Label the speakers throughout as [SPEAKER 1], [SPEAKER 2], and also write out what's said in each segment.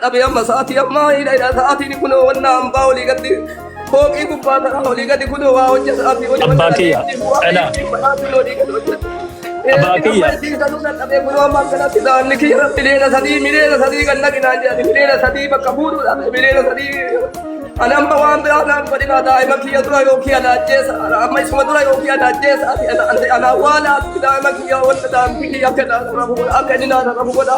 [SPEAKER 1] dadhabe amma sa'aatii ammaa hidha sa'aatiin kunoo wanna hambaa olii gadi fooqii gubbaa tanaa olii gadi kunoo waa hojjetaati olii
[SPEAKER 2] Abbaa kiyya. Dhala. Abbaa kiyya.
[SPEAKER 1] Kunoo amma akkanatti daa'imni kiyya miliyoona 3 miliyoona 3 kan naqinaan jedhani miliyoona 3 bakka fuudhuudhaaf miliyoona 3. Ani amma waan biraa naan godhina, daa'ima kiyya dura yookiin ana ajjeesa, amma isuma dura yookiin ana ajjeesa. Ana awwaala daa'ima kiyya, wanta daa'imni kiyya akka rafu godha, akka inni naan rafu godha.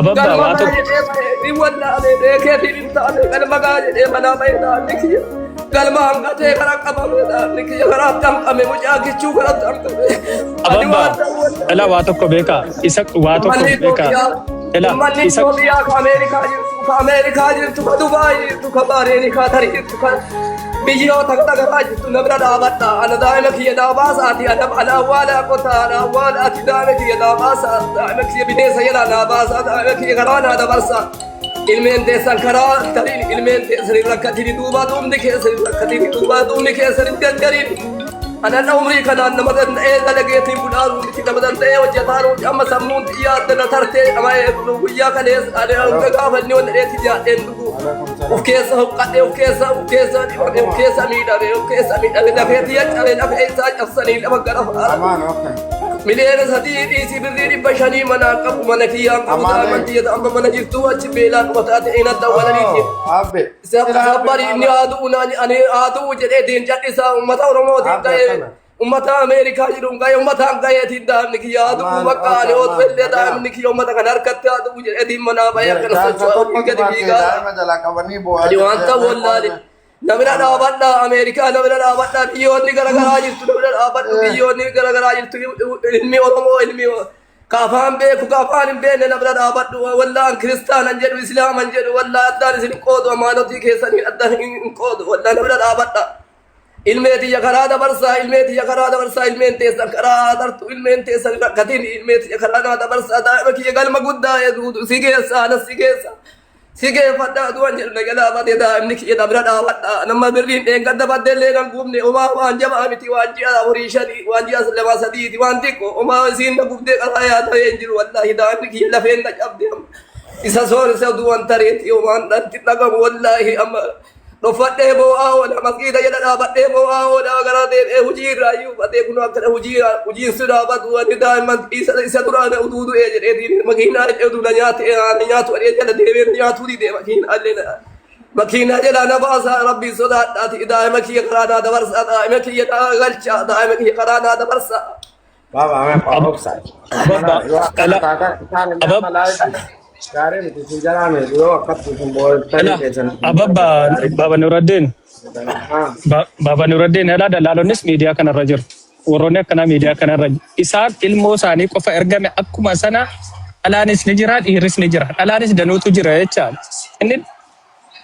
[SPEAKER 2] Ababbaa waa tokko.
[SPEAKER 1] Jedhee wallaale beekeetiin hin taane galma gaa jedhee manaa bahee daa'imni kiyya. Galma hanqatee karaa qabame, daa'imni kiyya karaatti hanqame, mucaa kichuu karaatti hanqame. Ani
[SPEAKER 2] Ababbaa.
[SPEAKER 1] waan ta'u wallaale.
[SPEAKER 2] Dhala waa tokko beekaa. Isa waa tokko
[SPEAKER 1] Uummanni
[SPEAKER 2] beekaa.
[SPEAKER 1] Itoophiyaa,
[SPEAKER 2] Dhala
[SPEAKER 1] uummanni
[SPEAKER 2] isa
[SPEAKER 1] Itoophiyaa ka Ameerikaa jirtu, ka Ameerikaa jirtu, ka Dubaay jirtu, ka Baareenii, ka Tarii jirtu, ka biyyoota garaagaraa jirtu na bira dhaabadha. Ana daa'ima kiyya naa baasaati, ana awwaala qotaa, ana awwaala ati daa'ima kiyya naa baasaa, daa'ima kiyya bineensa jalaa naa baasaa, daa'ima kiyya karaa naa dabarsaa. Ilmeen teessan karaa tariin, ilmeen teessan hin rakkatini, duubaa duubni keessan hin rakkatini, duubaa duubni keessan hin gargariin. Anan umrii kanaan nama danda'ee dalageetiin bulaaru miti, nama danda'ee hojjetaaru miti. Amma sammuun xiyyaa addana tartee ama guyyaa kaleessa ani hanga gaafa inni wanna dheetti nyaadheen dhugu uf keessa huqqadhe, uf keessa dhibame, uf keessa miidhame, uf keessa miidhame, lafee xiyya cabe, lafee isaa cabsanii lafa gara faara.
[SPEAKER 3] Amaan, okay.
[SPEAKER 1] Miliyoona 3 dhiisii, birrii 500 manaan qabu, mana kiyyaan qabu.
[SPEAKER 3] Amaanee.
[SPEAKER 1] Daa'imman xiyya amma mana jirtu achi beelaa dhuma taate inatti awwalaniiti.
[SPEAKER 3] Abbe.
[SPEAKER 1] Sabbari inni haaduu naan ani haaduu jedhee diin cadhisaa uummata Oromootiin
[SPEAKER 3] Abbe
[SPEAKER 1] ga'ee
[SPEAKER 3] akkana.
[SPEAKER 1] uummata Ameerikaa jiruun ga'ee uummataan ga'eetiin daa'imni kiyya haaduu
[SPEAKER 3] Amaan,
[SPEAKER 1] bakka ani
[SPEAKER 3] okay,
[SPEAKER 1] otuu
[SPEAKER 3] amaan,
[SPEAKER 1] illee
[SPEAKER 3] nagaa.
[SPEAKER 1] daa'imni kiyya uummata kana harkatti haaduu jedhee diin manaa bahee akkana
[SPEAKER 3] Jaarsa
[SPEAKER 1] socho'aa
[SPEAKER 3] tokko
[SPEAKER 1] olii gadi
[SPEAKER 3] baatee
[SPEAKER 1] fiigaa.
[SPEAKER 3] daa'ima jalaa qabanii bu'aa
[SPEAKER 1] Ani waan ta'u wallaale. Namina dhaabadhaa Ameerikaa, namina dhaabadhaa biyyoonni garaagaraa jirtu, namina dhaabadhu biyyoonni garaagaraa jirtu, ilmi Oromoo, ilmi ka afaan beeku, ka afaan hin beekne, namina dhaabadhu. Wallaan kiristaanan jedhu, islaaman jedhu, wallaa addaan isin hin qoodu, amaanotii keessanii addaan hin qoodu, wallaa namina dhaabadha. Ilmee tiyya karaa dabarsaa, ilmee tiyya karaa dabarsaa, ilmeen teessan karaa dartu, ilmeen teessan rakkatiin, ilmee tiyya karaa naa dabarsaa, daa'ima kiyya galma guddaa si geessa, anas si geessa. Si geeffadhaa du'an jedhu na jalaa badee daa'imni kiyya, na bira dhaabadha. Nama birriin dheengadda baddeellee nan gubne, homaa waan jabaa miti, waan ji'a afurii shanii, waan ji'a lama sadiiti, waan xiqqoo homaa isiin na gubdee qaraa yaadamee hin jiru. Wallaahi daa'imni kiyya lafeen na cabde amma. Isa soorisa du'an tareeti homaan natti dhagamu, wallaahi amma dhofadhee boo'aa oola, masgiida jala dhaabadhee boo'aa oola, gara deemee hojii irraa iyyuu badee kun akkana hojii hojiin si dhaabatu. Ani daa'imman isa duraan utuu du'ee jedheetiin makiinaa illee utuu na nyaate na nyaatu adee jala deemee na nyaatuu didee makiinaa illee makiinaa jalaa na baasaa. Rabbiin sodaadhaati daa'ima kiyya karaa naa dabarsaa, daa'ima kiyya naa galchaa, daa'ima kiyya karaa naa dabarsaa.
[SPEAKER 3] Baba, ame obsa.
[SPEAKER 2] Ababbaa.
[SPEAKER 3] Yoo akkana
[SPEAKER 2] Dhala.
[SPEAKER 3] taatan isaan illee
[SPEAKER 2] Abab.
[SPEAKER 3] amma laayif gaarii miti isin jalaa miti yoo akkatti isin booltanii
[SPEAKER 2] Dhala.
[SPEAKER 3] keessan.
[SPEAKER 2] Ababbaa Baba Nuraddiin. Baba Nuraddiin, dhala dallaalonnis miidiyaa kanarra jiru. Warroonni akkanaa miidiyaa kanarra isaan ilmoo isaanii qofa ergame, akkuma sana dhalaanis ni jira, dhiirris ni jira. Dhalaanis danuutu jira jechaadha. Inni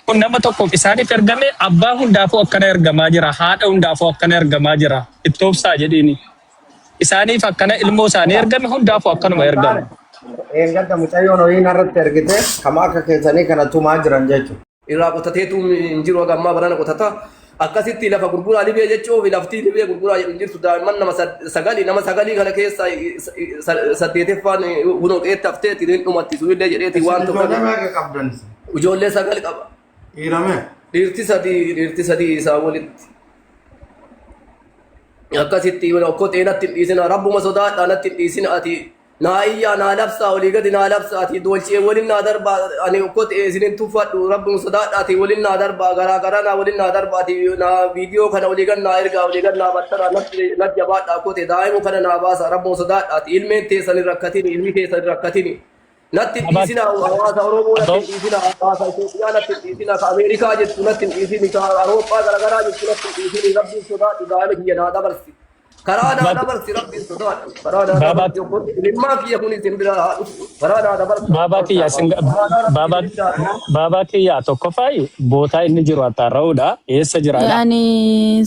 [SPEAKER 2] kun nama tokkoof isaaniif ergame, abbaa hundaafuu akkana ergamaa jira. Haadha hundaafuu akkana ergamaa jira. Itti obsaa jedhiini. Isaaniif akkana ilmoo isaanii ergame, hundaafuu akkanuma ergama.
[SPEAKER 3] Eeggadda mucayyoon horii narratti ergite kama akka keessanii kana tumaa jiran jechuudha.
[SPEAKER 1] Irraa qotateetu hin jiru, haga ammaa barana qotata. Akkasitti lafa gurguraa libee jechuuf laftii libee gurguraa jedhu hin jirtu. Daa'imman nama sagali, nama sagalii kana keessa saddeeteffaan hunoo qeetti hafteetti hin dhumatti sunillee jedheeti waan tokko.
[SPEAKER 3] Ijoollee meeqa qabdan?
[SPEAKER 1] Ijoollee sagal qaba.
[SPEAKER 3] Dhiira meeqa?
[SPEAKER 1] Dhiirti sadii, dhiirti sadii isaa walitti. Akkasitti okkotee natti hin dhiisina, rabbuma sodaadhaa natti hin dhiisina. Ati naa iyyaa, naa labsaa, olii gadi naa labsaa, ati dolchee waliin naa darbaa. Ani okkotee isinin tuffadhu, rabbuma sodaadhaa ati waliin naa darbaa, garaa garaa naa waliin naa darbaa. Ati naa viidiyoo kana olii gad naa ergaa, olii gad naa battara, natti natti jabaadhaa, okkotee daa'imu kana naa baasa, rabbuma sodaadhaa ati ilmeen teessan hin rakkatini, ilmi keessan hin rakkatini. Natti hin dhiisina hawaasa Oromoo, natti hin dhiisina hawaasa Itoophiyaa, natti hin dhiisina ka Ameerikaa jettu, natti hin dhiisini ka Awurooppaa garaagaraa jettu, natti hin dhiisini. Rabbiin sodaadhu, daa'ima kiyya naa dabarsi. Karaa naa dabarsi, rabbiin sodaadhu. Karaa naa dabarsi, ilmaan kiyya kun isin bira haa dhufu. Karaa naa dabarsi.
[SPEAKER 2] Baabaa kiyya sin baabaa baabaa kiyya, tokkoffaayi bootaa inni jiru attaarra'uudha. Eessa jiraadha?
[SPEAKER 4] Yani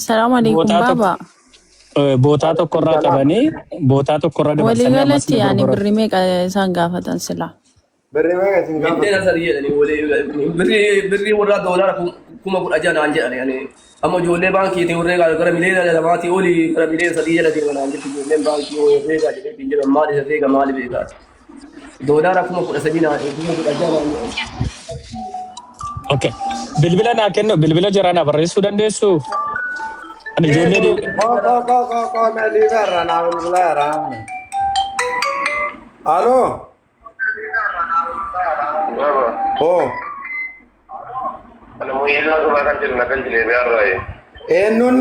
[SPEAKER 4] salaamu alaikum
[SPEAKER 2] Bootaa tokko
[SPEAKER 4] baaba.
[SPEAKER 2] Bootaa tokkorraa qabanii bootaa tokkorra dabarsanii ammas
[SPEAKER 4] Waliigalatti
[SPEAKER 2] ni
[SPEAKER 4] yani
[SPEAKER 2] gurguran.
[SPEAKER 4] birrii meeqa isaan gaafatan sila?
[SPEAKER 3] Birrii meeqa isin gaafatan?
[SPEAKER 1] Miliyoona 3 jedhanii walii birrii birrii warra doolaara 16,000 naan jedhani. Ani amma ijoollee baankiitiin warree gara miliyoona 2tii olii gara miliyoona 3 jala deema naan jetti ijoolleen baankii, yoo herreegaa jedhee jedhan, maali herreega, maali beekaati, doolaara 13,000 naan, 16,000 naan jedhan.
[SPEAKER 2] Okay. Bilbila naa kennu bilbila jaraa naa barreessuu dandeessu? Ani ijoollee
[SPEAKER 3] Koo koo koo koo koo mee liigaa irraa naa bilbilaa irraa. Aloo.
[SPEAKER 5] Baba,
[SPEAKER 3] Oo.
[SPEAKER 5] ana mu'ilma sabaa kan jedhu na galchi Liibiyaarraa.
[SPEAKER 3] Eenyuun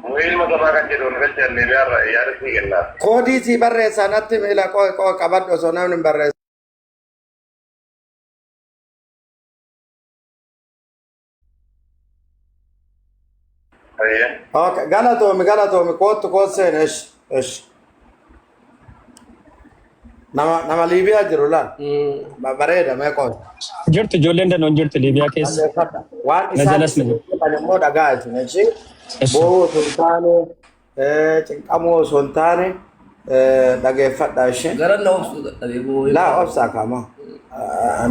[SPEAKER 5] Mu'ilma sabaa kan jedhu na galchi Liibiyaarraa yaada sii kennaa.
[SPEAKER 3] koodii sii barreessaa natti miila qoo qoo qabadhu osoo namni hin barreessin.
[SPEAKER 5] Ayyee.
[SPEAKER 3] Okay, galatoomi galatoomi koottu koot seen esh esh. Nama nama Liibiyaa jiru laal. Bareeda mee qoos.
[SPEAKER 2] Jirtu ijoolleen danoon jirtu Liibiyaa keessa.
[SPEAKER 3] Dhaggeeffadha. Waan
[SPEAKER 2] Na
[SPEAKER 3] isaan
[SPEAKER 2] jalas na jiru.
[SPEAKER 3] jedhan immoo dhagaa isin eshi.
[SPEAKER 2] Eshi.
[SPEAKER 3] Boo'uu osoo hin taane cinqamuu osoo hin taane dhageeffadha ishee.
[SPEAKER 1] Garan na obsuu dadhabee boo'ee.
[SPEAKER 3] Laa obsaa kaama.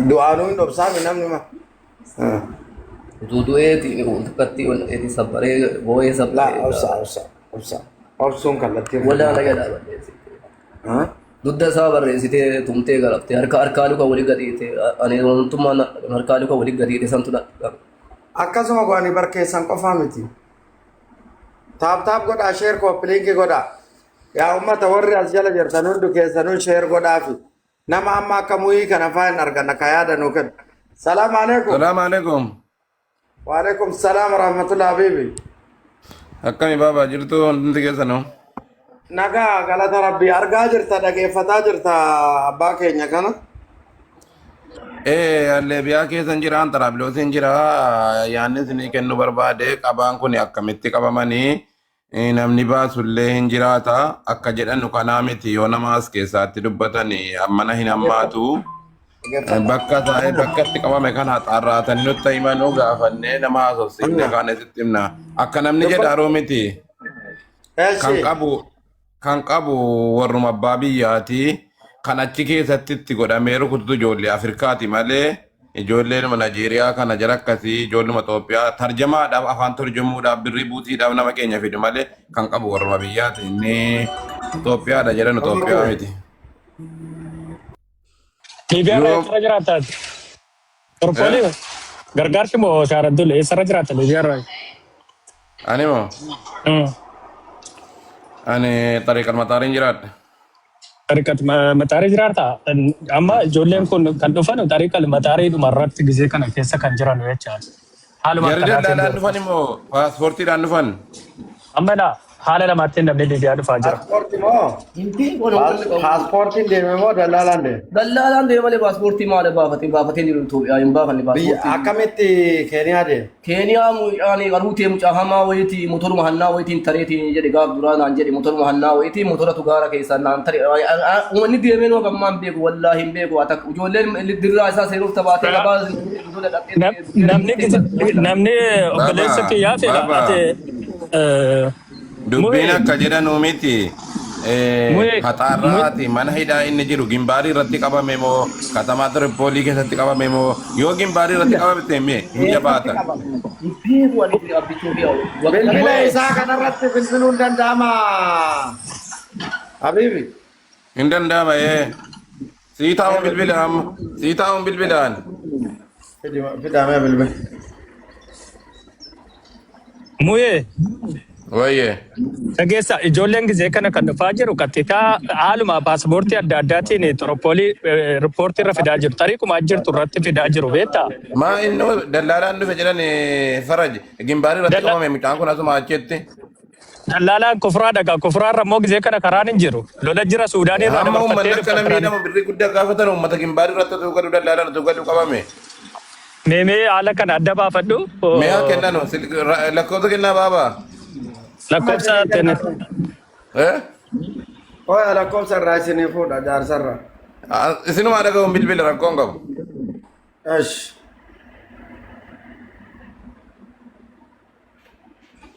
[SPEAKER 3] Du'aanuu hin obsaami namni ma.
[SPEAKER 1] Utuu du'eeti takkatti onna'eeti sabbaree boo'ee
[SPEAKER 3] Laa
[SPEAKER 1] sabbaree.
[SPEAKER 3] obsaa obsaa obsaa. Obsuun kallattii.
[SPEAKER 1] Walaa na jedhaa barreessite. Dugda isaa barreessitee tumtee garaftee harka harkaa luka walii gadiite ani wantummaa harkaa luka walii gadiite santu na
[SPEAKER 3] Akkasuma go'anii barkeessan qofaa miti. Tap tap godhaa share copy link godhaa. Yaa uummata warri as jala jirtan hundi keessanuu share godhaafi. Nama amma akka mu'ii kana faa hin arganna ka yaada nuu kennu. Salaam alaikum.
[SPEAKER 6] Salaam alaikum.
[SPEAKER 3] Waalaikum salaam warahmatullahi habibi.
[SPEAKER 6] Akkami baabaa jirtu hundi keessanuu?
[SPEAKER 3] Nagaa galata rabbii argaa jirta dhageeffataa jirta abbaa keenya kana.
[SPEAKER 6] Ee Liibiyaa keessan jiraan Xaraabiloosiin jira yaadni isinii kennu barbaade qabaan kun akkamitti qabamanii namni baasullee hin jiraata akka jedhanu kanaa miti yoo nama as keessaatti dubbatan ammana hin hammaatu. Bakka taa'ee bakka itti qabame kana xaarraatanii nutti himanuu gaafannee nama haasofsiifne kaan isitti himna. Akka namni jedhaaruu miti. Kan
[SPEAKER 3] Eshi.
[SPEAKER 6] qabu kan qabu warruma abbaa biyyaati. Kan achi keessatti itti godhamee rukutu ijoollee Afrikaati malee ijoolleenuma Najeeriyaa kana jara akkasii ijoolluma Itoophiyaa tarjamaadhaaf afaan turjumuudhaaf birrii buutiidhaaf nama keenya fidu malee kan qabu warruma biyyaati. Inni Itoophiyaadha jedhan Itoophiyaa miti.
[SPEAKER 2] Liibiyaa irra
[SPEAKER 6] Yoo
[SPEAKER 2] eessarra jiraata? Torpoolii gargaarsi moo Shaaradduun eessarra jiraata Liibiyaa irra?
[SPEAKER 6] Ani moo ani xariiqa mataariin jiraadha.
[SPEAKER 2] Xariiqa mataarii jiraata. Amma ijoolleen kun kan dhufan xariiqa mataarii irratti gizee kana keessa kan jiran jechaadha. Haaluma
[SPEAKER 6] Jarri
[SPEAKER 2] akkanaatiin
[SPEAKER 6] daldaalaan
[SPEAKER 2] jiru.
[SPEAKER 6] dhufan immoo paaspoortiidhaan dhufan.
[SPEAKER 2] Amma laa haala lamaattiin namni Liibiyaa dhufaa jira.
[SPEAKER 3] Paaspoortii moo?
[SPEAKER 1] Hin beeku ani wanti qabu.
[SPEAKER 3] Paaspoortiin deeme moo dallaalaan deeme?
[SPEAKER 1] Dallaalaan deema malee paaspoortii maal baafatee baafatee jiru Itoophiyaa hin baafanne
[SPEAKER 3] Biyya
[SPEAKER 1] paaspoortii.
[SPEAKER 3] akkamitti Keeniyaa deeme?
[SPEAKER 1] Keeniyaa mucaan qaruutee mucaa hamaa wayiiti motoruma hannaa wayitiin tareetiin jedhe gaaf duraa naan jedhe motoruma hannaa wayitii motoratu gaara keessaa naan tare. Wanni deemee noo gammaan beeku wallaahi hin beeku haa takka ijoolleen dirraa isaa seenuuf tabaatee gabaa
[SPEAKER 2] Namni namni obboleessa
[SPEAKER 6] Baaba,
[SPEAKER 2] kiyyaa fedha
[SPEAKER 6] baaba.
[SPEAKER 2] ati
[SPEAKER 6] Dubbiin
[SPEAKER 2] Muhee.
[SPEAKER 6] akka jedhanu miti.
[SPEAKER 2] Muhee.
[SPEAKER 6] Haxaarraati mana hidhaa inni jiru gimbaarii irratti qabame moo katamaa Tiripoolii keessatti qabame moo yoo gimbaarii irratti qabame ta'e mee hin jabaata.
[SPEAKER 1] Hin beeku ani abbichuu fi
[SPEAKER 3] Bilbila
[SPEAKER 2] Muhee.
[SPEAKER 3] isaa kanarratti bilbiluun danda'ama. Habibi.
[SPEAKER 6] Hin danda'ama ee. Sii taa'uun bilbila amma. Sii taa'uun bilbilaan.
[SPEAKER 3] Fidamee bilbila.
[SPEAKER 2] Muhee.
[SPEAKER 6] Wayyee.
[SPEAKER 2] Dhageessa ijoolleen gizee kana kan dhufaa jiru kattitaa haaluma paaspoortii adda addaatiin Tiroopoolii riippoortii irra fidaa jiru. Tariikuma jirtu irratti fidaa jiru beektaa?
[SPEAKER 6] Maa inni dallaalaan dhufe jedhan faraj gimbaarii irratti qabame mucaan kun asuma achitti.
[SPEAKER 2] Dallaalaan kufuraa dhagaa kufuraa irra immoo gizee kana karaan hin jiru. Lola jira Suudaanii irraa
[SPEAKER 6] Hamma
[SPEAKER 2] dabarfattee
[SPEAKER 6] uummanni
[SPEAKER 2] dhufta
[SPEAKER 6] akkana
[SPEAKER 2] karaan.
[SPEAKER 6] miidhamu birrii guddaa gaafatan uummata gimbaarii irratti utuu gadu dallaalaan utuu gadu qabame.
[SPEAKER 2] Meemee haala kana adda baafadhu.
[SPEAKER 6] Mee haa kennanu lakkoofsa kennaa baabaa.
[SPEAKER 2] Lakkoofsa ten-
[SPEAKER 6] Eh?
[SPEAKER 3] Oya lakkoofsa irraa isinii fuudha jaarsarraa.
[SPEAKER 6] Ah, Isinumaa dhaga'uun bilbila rakkoon qabu.
[SPEAKER 3] Esh.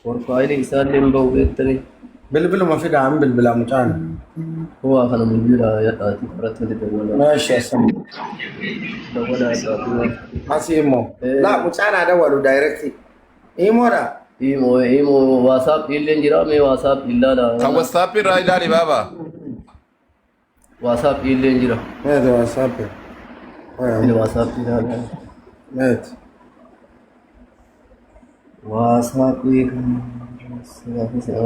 [SPEAKER 1] Profaayilii isaallee hin bahu beektanii.
[SPEAKER 3] Bilbiluma fidaa hin bilbila mucaan.
[SPEAKER 1] Waa kana bilbila yadhaati irratti miti dawwalaa.
[SPEAKER 3] Meesha asii.
[SPEAKER 1] Dawwalaa yadhaati.
[SPEAKER 3] Asii immoo. Laa mucaan haa dawwalu daayirektii. Imoodha.
[SPEAKER 1] Imo imo WhatsApp illee jira mee WhatsApp ilaala.
[SPEAKER 6] Kan WhatsApp irraa ilaali baabaa.
[SPEAKER 1] WhatsApp illee jira.
[SPEAKER 3] Meesha WhatsApp.
[SPEAKER 1] Mee WhatsApp ilaala.
[SPEAKER 3] Meet.
[SPEAKER 1] Waasaappii kan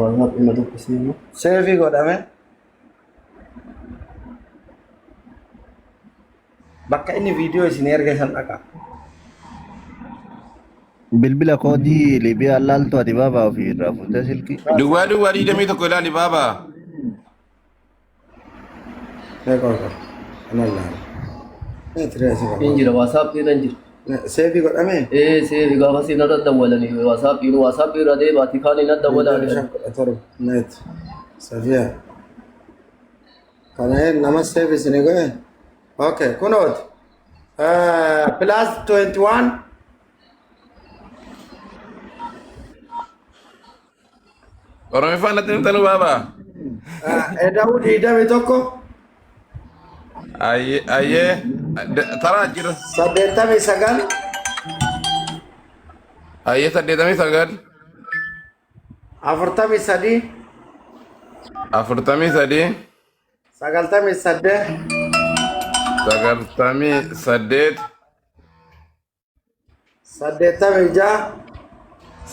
[SPEAKER 1] waasaappii na dubbisiinu.
[SPEAKER 3] Seefii godhame. Bakka inni viidiyoo isin erge san dhaqa.
[SPEAKER 7] Bilbila koodii Liibiyaa laaltu ati baabaa ofii irraa fuutee silkii.
[SPEAKER 6] Duwwaa duwwaa 21 ilaali baabaa.
[SPEAKER 3] Meeqa ol qaba? Ana laala. Meet reesi
[SPEAKER 1] Hin
[SPEAKER 3] qaba.
[SPEAKER 1] jira waasaappii irra hin jira.
[SPEAKER 3] Seefii godhame.
[SPEAKER 1] Ee seefi gaafa siin irra dawwalanii waasaappii waasaappii irra deebaati kaan hin dawwalaa
[SPEAKER 3] 25 17 meet. Safiya. Kana nama seef isin godhe. Okay, kunooti. Plus 21
[SPEAKER 6] Oromiffaan natti himtanu baabaa.
[SPEAKER 3] Eda'uu 21
[SPEAKER 6] Ayyee ayyee taraa jira.
[SPEAKER 3] 89
[SPEAKER 6] Ayyee 89
[SPEAKER 3] 43
[SPEAKER 6] 43
[SPEAKER 3] 98
[SPEAKER 6] 98
[SPEAKER 3] 86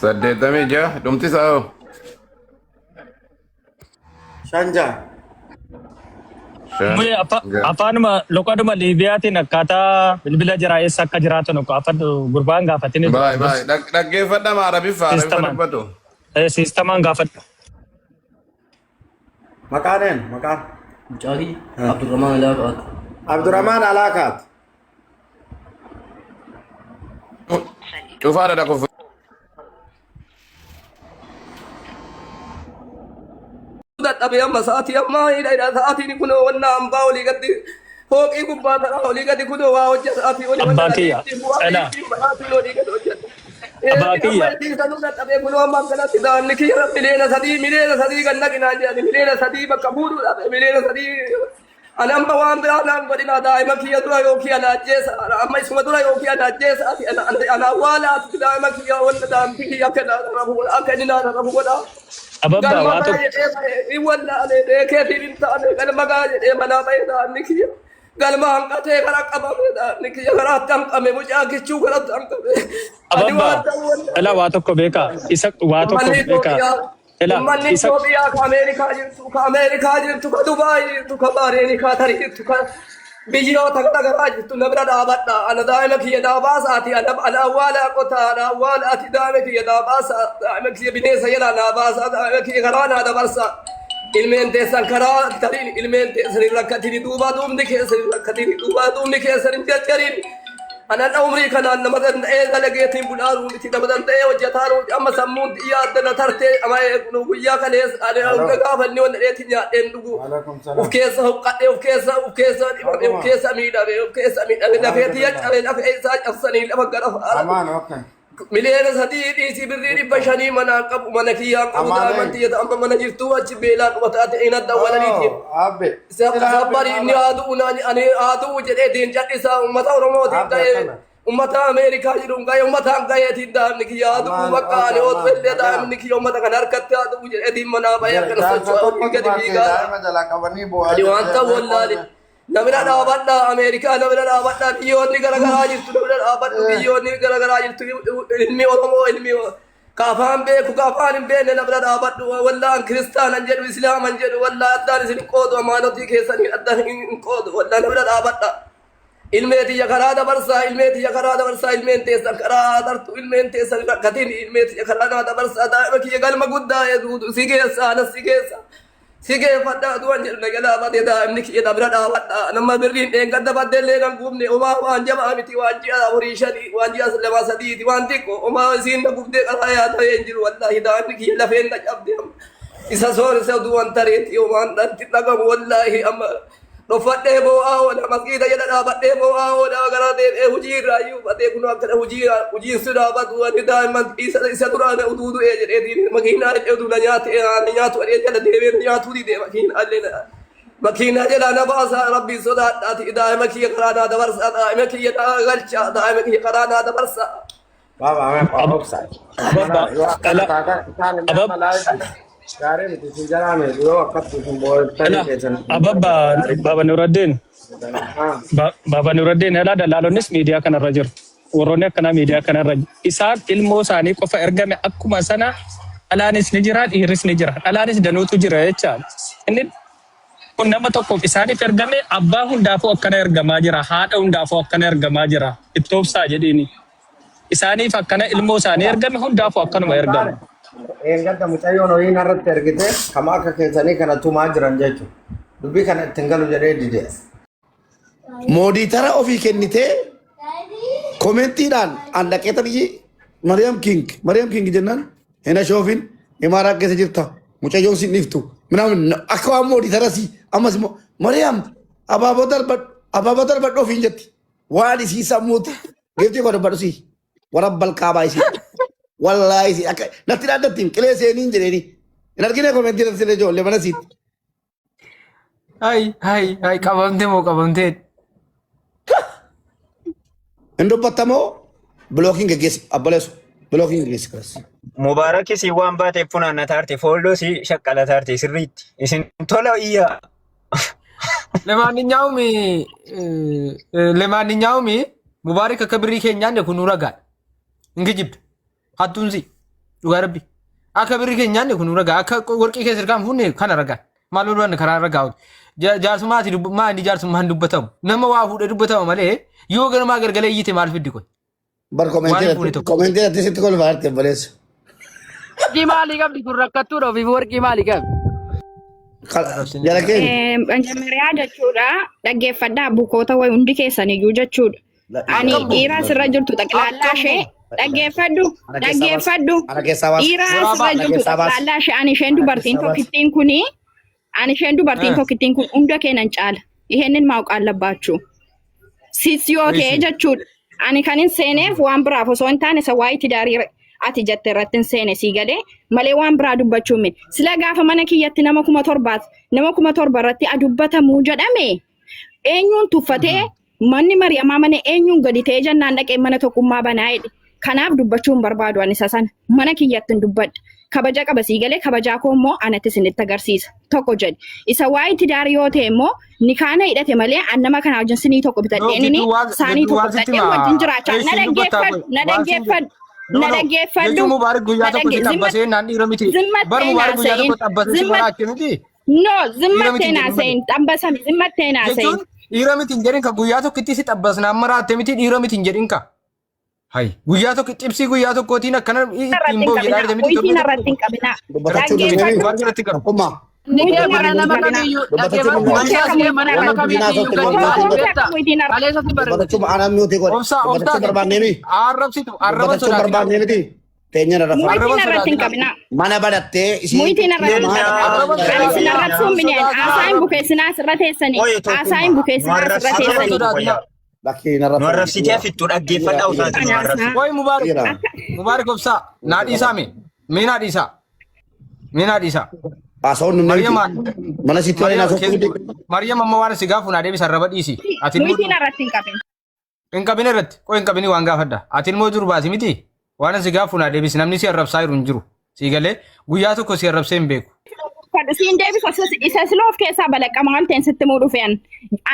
[SPEAKER 6] 86 dhumti isaa hoo?
[SPEAKER 3] 56.
[SPEAKER 6] Shan.
[SPEAKER 2] Mule afaanuma loqoduma Liibiyaatiin akkaataa bilbila jiraa eessa akka jiraatan gaafadhu gurbaan gaafatini
[SPEAKER 6] Baay baay dhaggeeffadha ma Arabiffa Arabiffa
[SPEAKER 2] Sistamaan.
[SPEAKER 6] dubbatu.
[SPEAKER 2] Siistamaan gaafadhu.
[SPEAKER 3] Maqaan een maqaan?
[SPEAKER 1] Mucaa kiyya Abdurrahmaan Alaaqaati.
[SPEAKER 3] Abdurrahmaan Alaakaat.
[SPEAKER 6] Cufaadha dhaquuf.
[SPEAKER 1] Dadhabee amma sa'aatii ammaa hidha sa'aatiin kunoo wanna hambaa olii gadi fooqii gubbaa tanaa olii gadi kunoo waa hojjeta sa'aatii olii
[SPEAKER 2] Abbaa kiyya, Elaa.
[SPEAKER 1] olii gadi hojjeta.
[SPEAKER 2] Abbaa kiyya.
[SPEAKER 1] Sanuu dadhabee kunoo amma akkanatti daa'imni kiyya 3 miliyoona 3 miliyoona kan naqinaa jedhani 3 miliyoona bakka fuudhuu dhabe 3 miliyoona. Ani amma waan biraa naan godhina daa'ima kiyya dura yookiin ana ajjeesa amma isuma dura yookiin ana ajjeesa ati ana awwaala ati daa'ima kiyya wanta daa'imti kiyya akka akka inni naan rafu godha.
[SPEAKER 2] Ababbaa
[SPEAKER 1] Galma
[SPEAKER 2] waa
[SPEAKER 1] gaa
[SPEAKER 2] tokko
[SPEAKER 1] jedhee ba'e wallaale beekeetiin hin taane galma gaa jedhee manaa ba'e daa'imni kiyya. Galma hanqatee karaa qabame daa'imni kiyya karaatti hanqame mucaa kichuu karaatti hanqame. Ani
[SPEAKER 2] Ababbaa
[SPEAKER 1] waan ta'u wallaale.
[SPEAKER 2] Elaa waa tokko beekaa isa waa tokko
[SPEAKER 1] Uummanni
[SPEAKER 2] beekaa
[SPEAKER 1] Itoophiyaa
[SPEAKER 2] Elaa
[SPEAKER 1] uummanni
[SPEAKER 2] isa
[SPEAKER 1] Itoophiyaa ka Ameerikaa jirtu ka Ameerikaa jirtu ka Dubaay jirtu ka Baareenii ka Tarii jirtu ka biyyoota garaagaraa jirtu na bira dhaabadha. Ana daa'ima kiyya naa baasaati ana ana awwaala qotaa ana awwaala ati daa'ima kiyya naa baasa daa'ima kiyya bineensa jalaa naa baasa daa'ima kiyya karaa naa dabarsa. Ilmeen teessan karaa tariin ilmeen teessan hin rakkatini duubaa duubni keessan hin rakkatini duubaa duubni keessan hin jarjarin. Anan umrii kanaan nama danda'ee dalageetiin bulaaru miti nama danda'ee hojjetaaru amma sammuun xiyyaa addana tartee amma guyyaa kalees ani
[SPEAKER 3] Halo.
[SPEAKER 1] gaafa inni wanna dheetiin nyaadheen dhugu
[SPEAKER 3] Alaikum
[SPEAKER 1] uf
[SPEAKER 3] salam.
[SPEAKER 1] keessa huqqadhee uf keessa dhibame uf keessa miidhame uf keessa miidhame lafee xiyya cabe lafee isaa cabsanii lafa gara faara
[SPEAKER 3] Amaan okay.
[SPEAKER 1] 3 miliyoona dhiisii birrii 500 manaan qabu mana kiyyaan qabu
[SPEAKER 3] Amaanee.
[SPEAKER 1] daa'imman xiyya amma mana jirtuu achi beelaan dhumataate hin adda walaniitiin.
[SPEAKER 3] Oh, abbe. Sila abbe
[SPEAKER 1] Sabbari inni
[SPEAKER 3] baaba.
[SPEAKER 1] haaduu naan ani haaduu jedhee tiin callisaa ummata Oromootiin
[SPEAKER 3] Abbe
[SPEAKER 1] ga'ee
[SPEAKER 3] akkana.
[SPEAKER 1] ummata Ameerikaa jiruun ga'ee ummataan ga'eetiin daa'imni kiyya haaduu
[SPEAKER 3] Amaan,
[SPEAKER 1] bakka ani
[SPEAKER 3] okay,
[SPEAKER 1] otuu
[SPEAKER 3] amaan.
[SPEAKER 1] illee daa'imni kiyya ummata kana harkatti haaduu jedhee tiin manaa ba'ee akkana
[SPEAKER 3] Jaarsa
[SPEAKER 1] socho'aa
[SPEAKER 3] tokkotu
[SPEAKER 1] gadi
[SPEAKER 3] baatee
[SPEAKER 1] fiigaa.
[SPEAKER 3] daa'ima jalaa qabanii boo'aa
[SPEAKER 1] Ani waan ta'u
[SPEAKER 3] jirti.
[SPEAKER 1] wallaale. Namina dhaabadhaa Ameerikaa namina dhaabadhaa biyyoonni garaagaraa jirtu namina dhaabadhu biyyoonni garaagaraa jirtu ilmi Oromoo ilmi ka afaan beeku ka afaan hin beekne namina dhaabadhu wallaan kiristaanan jedhu islaaman jedhu wallaa addaan isin hin qoodu amaanotii keessanii addaan hin qoodu wallaa namina dhaabadha. Ilmee tiyya karaa dabarsaa ilmee tiyya karaa dabarsaa ilmeen teessan karaa dartu ilmeen teessan rakkatiin ilmee tiyya karaa naa dabarsaa daa'ima kiyya galma guddaa eeguutu si geessa anas si geessa. Si geeffadhaa du'an jedhu na jalaa badee daa'imni kiyya na bira dhaabadha. Nama birriin dheengadda baddeellee nan gubne homaa waan jabaa miti waan ji'a afurii shanii waan ji'a lama sadiiti waan xiqqoo homaa isiin na gubdee qaraa yaa ta'ee hin jiru wallaahi daa'imni kiyya lafeen na cabde amma. Isa soorisa du'an tareeti homaan natti dhagamu wallaahi amma dhofadhee boo'aa oola masgiida jala dhaabadhee boo'aa oola gara deebi'ee hojii irraa iyyuu badee kun akkana hojii hojiin si dhaabatu ani daa'imman isa isa duraan utuu du'ee jedheetiin makiinaa illee utuu na nyaate na nyaatu adee jala deemee na nyaatuu didee makiinaa illee na makiinaa jalaa na baasaa rabbiin sodaadhaati daa'ima kiyya karaa naa dabarsaa daa'ima kiyya naa galchaa daa'ima kiyya karaa naa dabarsaa.
[SPEAKER 3] Baaba amee obsa.
[SPEAKER 2] Ababbaa
[SPEAKER 3] Yoo akkana
[SPEAKER 2] Elaa
[SPEAKER 3] taatan isaan illee
[SPEAKER 2] Abab
[SPEAKER 3] amma live gaarii miti isin jalaa miti yoo akkatti isin boo'attanii
[SPEAKER 2] Elaa
[SPEAKER 3] keessan
[SPEAKER 2] Ababbaa Baba Nuraddiin
[SPEAKER 3] Ah.
[SPEAKER 2] Baba Nuraddiin elaa dallaalonnis miidiyaa kanarra jiru. Warroonni akkanaa miidiyaa kanarra isaan ilmoo isaanii qofa ergame akkuma sana dhalaanis ni jira, dhiirris ni jira. Dhalaanis danuutu jira jechaadha. Inni kun nama tokkoof isaaniif ergame, abbaa hundaafuu akkana ergamaa jira, haadha hundaafuu akkana ergamaa jira. Itti obsaa jedhiini. Isaaniif akkana ilmoo isaanii ergame, hundaafuu akkanuma ergama.
[SPEAKER 3] Eeggadda, mucayyoon horii narratti ergite kama akka keessanii kana tumaa jiran jechuudha. Dubbii kana ittiin galu jedhee dide.
[SPEAKER 8] Moderator ofii kennitee commentiidhaan an dhaqee tarii Mariam King, Mariam King jennaan hin ashoofin, imaaraa keessa jirta, mucayyoon sin dhiftu minaamin akka waan moderator si ammas immoo Mariam abaaboo darbadhu, abaaboo darbadhu ofiin jetti. Waan isii sammuuti geeftii koo darbadhu si warabbal kaabaa isii wallaahi isii akka natti dhaaddattiin qilee seeniin jedheeni hin argine commentii irratti illee ijoollee mana siitti.
[SPEAKER 9] Hay hay hay, qabamte moo qabamtee?
[SPEAKER 8] Hin dubbattamoo blockiin geggeessi abboleessu, blockiin geggeessi kanas.
[SPEAKER 10] Mubaarakis waan baateef funaannataarte, foolloo si shaqqalataarte sirriitti. Isin tola iyyaa.
[SPEAKER 9] ለማንኛውም Mubaarak akka birrii keenyaan kun ragaadha. Hin kijibdu. Hattuun si. Dhugaa rabbi. Akka birrii keenyaan kun ragaa. Akka warqii keessa irkaan fuunne kana ragaa. Maal barbaanne karaa ragaa. Jaarsummaati maa inni jaarsummaan dubbatamu. Nama waa fuudhee dubbatama malee yoo ganamaa gargalee iyyite maal fiddi kun?
[SPEAKER 8] Bar
[SPEAKER 9] Waan
[SPEAKER 8] commentii
[SPEAKER 9] hin fuune
[SPEAKER 8] irratti
[SPEAKER 9] tokko.
[SPEAKER 8] Commentii irratti sitti kolfaarte obboleessu.
[SPEAKER 11] Warqii maalii qabdi kun rakkattuudha ofiif, warqii maalii qabdi?
[SPEAKER 8] Jara keenya.
[SPEAKER 12] መጀመሪያ jechuudha, dhaggeeffadhaa bukoota wayi hundi keessaniyyuu jechuudha. Ani dhiira asirra jirtu xaqilaalaa ishee dhaggeeffadhu,
[SPEAKER 8] Ana keessaa baas.
[SPEAKER 12] dhaggeeffadhu.
[SPEAKER 8] Ana keessaa baas.
[SPEAKER 12] Dhiira
[SPEAKER 8] Ana
[SPEAKER 12] asirra jirtu
[SPEAKER 8] keessaa baas.
[SPEAKER 12] xaqilaalaa ishee ani isheen
[SPEAKER 8] Ana
[SPEAKER 12] dubartiin
[SPEAKER 8] keessaa baas.
[SPEAKER 12] tokkittiin kuni, ani isheen dubartiin tokkittiin kun hunda keenan caala. ይሄንን ማወቅ አለባችሁ። Sis yoo ta'e jechuudha. Ani kan hin seeneef waan biraaf osoo hin taane isa waa'ee tidaarii ati jette irratti hin seene sii galee malee waan biraa dubbachuu miti. Sila gaafa mana kiyyatti nama 7,000, nama 7,000 irratti adubbatamuu jedhame eenyuun tuffatee manni mari'amaa mana eenyuun gadi ta'ee jennaan dhaqee mana tokkummaa banaa jedhe. Kanaaf dubbachuu hin barbaadu ani isa sana. Mana kiyyatti hin dubbadha. Kabaja qaba sii galee, kabajaa koo immoo anatti isinitti agarsiisa. Tokko jedhe. Isa waa'ee tidaarii yoo ta'e immoo nikaana hidhate malee an nama kana wajjin sinii tokko
[SPEAKER 9] No,
[SPEAKER 12] bitadheenini
[SPEAKER 9] gidduu waan
[SPEAKER 12] saanii
[SPEAKER 9] gidduu
[SPEAKER 12] tokko
[SPEAKER 9] waan sitti
[SPEAKER 12] bitadhee
[SPEAKER 9] himaa.
[SPEAKER 12] wajjin jiraachaa. Na
[SPEAKER 9] Isin dubbattaa
[SPEAKER 12] dhaggeeffadhu,
[SPEAKER 9] kun
[SPEAKER 12] na
[SPEAKER 9] waan siin
[SPEAKER 12] dhaggeeffadhu,
[SPEAKER 9] No,
[SPEAKER 12] na
[SPEAKER 9] no.
[SPEAKER 12] dhaggeeffadhu.
[SPEAKER 9] Jechuun Mubaarak
[SPEAKER 12] Na
[SPEAKER 9] guyyaa tokko si
[SPEAKER 12] dhagge
[SPEAKER 9] xabbasee naan dhiira miti. Bar
[SPEAKER 12] zimmattee
[SPEAKER 9] Mubaarak guyyaa
[SPEAKER 12] naasa'in.
[SPEAKER 9] tokko xabbasee si
[SPEAKER 12] Zimmat
[SPEAKER 9] maraache miti.
[SPEAKER 12] No,
[SPEAKER 9] Dhiira
[SPEAKER 12] zimmattee
[SPEAKER 9] miti hin jedhin malee.
[SPEAKER 12] naasa'in. Xabbasami zimmattee naasa'in.
[SPEAKER 9] Jechuun dhiira miti hin jedhin ka guyyaa tokkotti si xabbasnaan maraatte miti, dhiira miti hin jedhin ka. Hay, guyyaa tokko xibsii guyyaa tokkootiin akkana
[SPEAKER 12] Irratti
[SPEAKER 9] ittiin
[SPEAKER 12] hin
[SPEAKER 9] boo'u jedhaa
[SPEAKER 12] qabinaa.
[SPEAKER 9] jirte miti
[SPEAKER 12] Wiitiin
[SPEAKER 9] torbee
[SPEAKER 12] irratti
[SPEAKER 9] tokko.
[SPEAKER 12] hin qabinaa.
[SPEAKER 8] Dubbatachuu
[SPEAKER 12] Dhaggeeffadhu.
[SPEAKER 8] dandeenyu.
[SPEAKER 9] Mubaarak irratti qabu.
[SPEAKER 8] Tokkummaa.
[SPEAKER 11] Inni kee
[SPEAKER 12] Wiitiin
[SPEAKER 11] mana
[SPEAKER 12] irratti hin
[SPEAKER 11] nama
[SPEAKER 12] qabinaa.
[SPEAKER 11] kamiyyuu
[SPEAKER 8] Dubbatachuu
[SPEAKER 11] dhaggeeffadhu.
[SPEAKER 8] dandeenyu.
[SPEAKER 11] Manni kee mana nama kamiiyyuu gadi baasee beekta. Kaleessa si barreesse.
[SPEAKER 8] Dubbatachuu anaan mute godhe.
[SPEAKER 9] Obsaa obsaa
[SPEAKER 8] Dubbatachuu barbaannee mi?
[SPEAKER 9] Arrabsitu arraba
[SPEAKER 8] Dubbatachuu
[SPEAKER 9] sodaatina.
[SPEAKER 8] barbaannee miti. Teenya irra
[SPEAKER 12] Muwitiin
[SPEAKER 9] Arraba
[SPEAKER 12] irratti hin
[SPEAKER 9] sodaatina.
[SPEAKER 12] qabinaa.
[SPEAKER 8] Mana banattee isiin
[SPEAKER 12] Muwitiin irratti hin
[SPEAKER 8] mana
[SPEAKER 12] qabinaa.
[SPEAKER 9] Arraba
[SPEAKER 12] Ani isin
[SPEAKER 9] sodaatina.
[SPEAKER 12] arrabsuun mineen
[SPEAKER 9] Sodaatina
[SPEAKER 12] haasaa hin
[SPEAKER 9] arraba.
[SPEAKER 12] bukeessinaa asirra teessanii.
[SPEAKER 10] Oye
[SPEAKER 12] Haasaa hin
[SPEAKER 10] tokkummaa nu
[SPEAKER 12] bukeessinaa asirra
[SPEAKER 10] arrabsitee
[SPEAKER 9] Arraba
[SPEAKER 12] teessanii.
[SPEAKER 10] fittu
[SPEAKER 9] sodaatina.
[SPEAKER 10] wayyaa.
[SPEAKER 8] Bakkee narra
[SPEAKER 10] Nu arrabsitee fittu, dhaggeeffadhaa usaati nu
[SPEAKER 12] Ani
[SPEAKER 10] arrabsitu.
[SPEAKER 12] haasaa.
[SPEAKER 9] Qoy Mubaarak
[SPEAKER 8] Dhiira.
[SPEAKER 9] Mubaarak obsaa naa dhiisaa mee mee naa dhiisaa mee naa dhiisaa.
[SPEAKER 8] Haasa'uun numne miti.
[SPEAKER 9] Maryama
[SPEAKER 8] Mana sitti waliin
[SPEAKER 9] Maryam
[SPEAKER 8] haasa'uun miti.
[SPEAKER 9] Maryam amma waan si gaafu naa deebisa, arraba dhiisi. Ati immoo
[SPEAKER 12] Muwitiin irratti hin qabin.
[SPEAKER 9] hin qabin irratti qoy hin qabini waan gaafadha. Ati immoo dur baasi miti, waan si gaafu naa deebisi, namni si arrabsaa jiru hin jiru. Si galee guyyaa tokko si arrabsee hin beeku.
[SPEAKER 12] Fadhu siin deebisa isa siloo of keessaa balaqqama waan ta'een sitti muu dhufeen.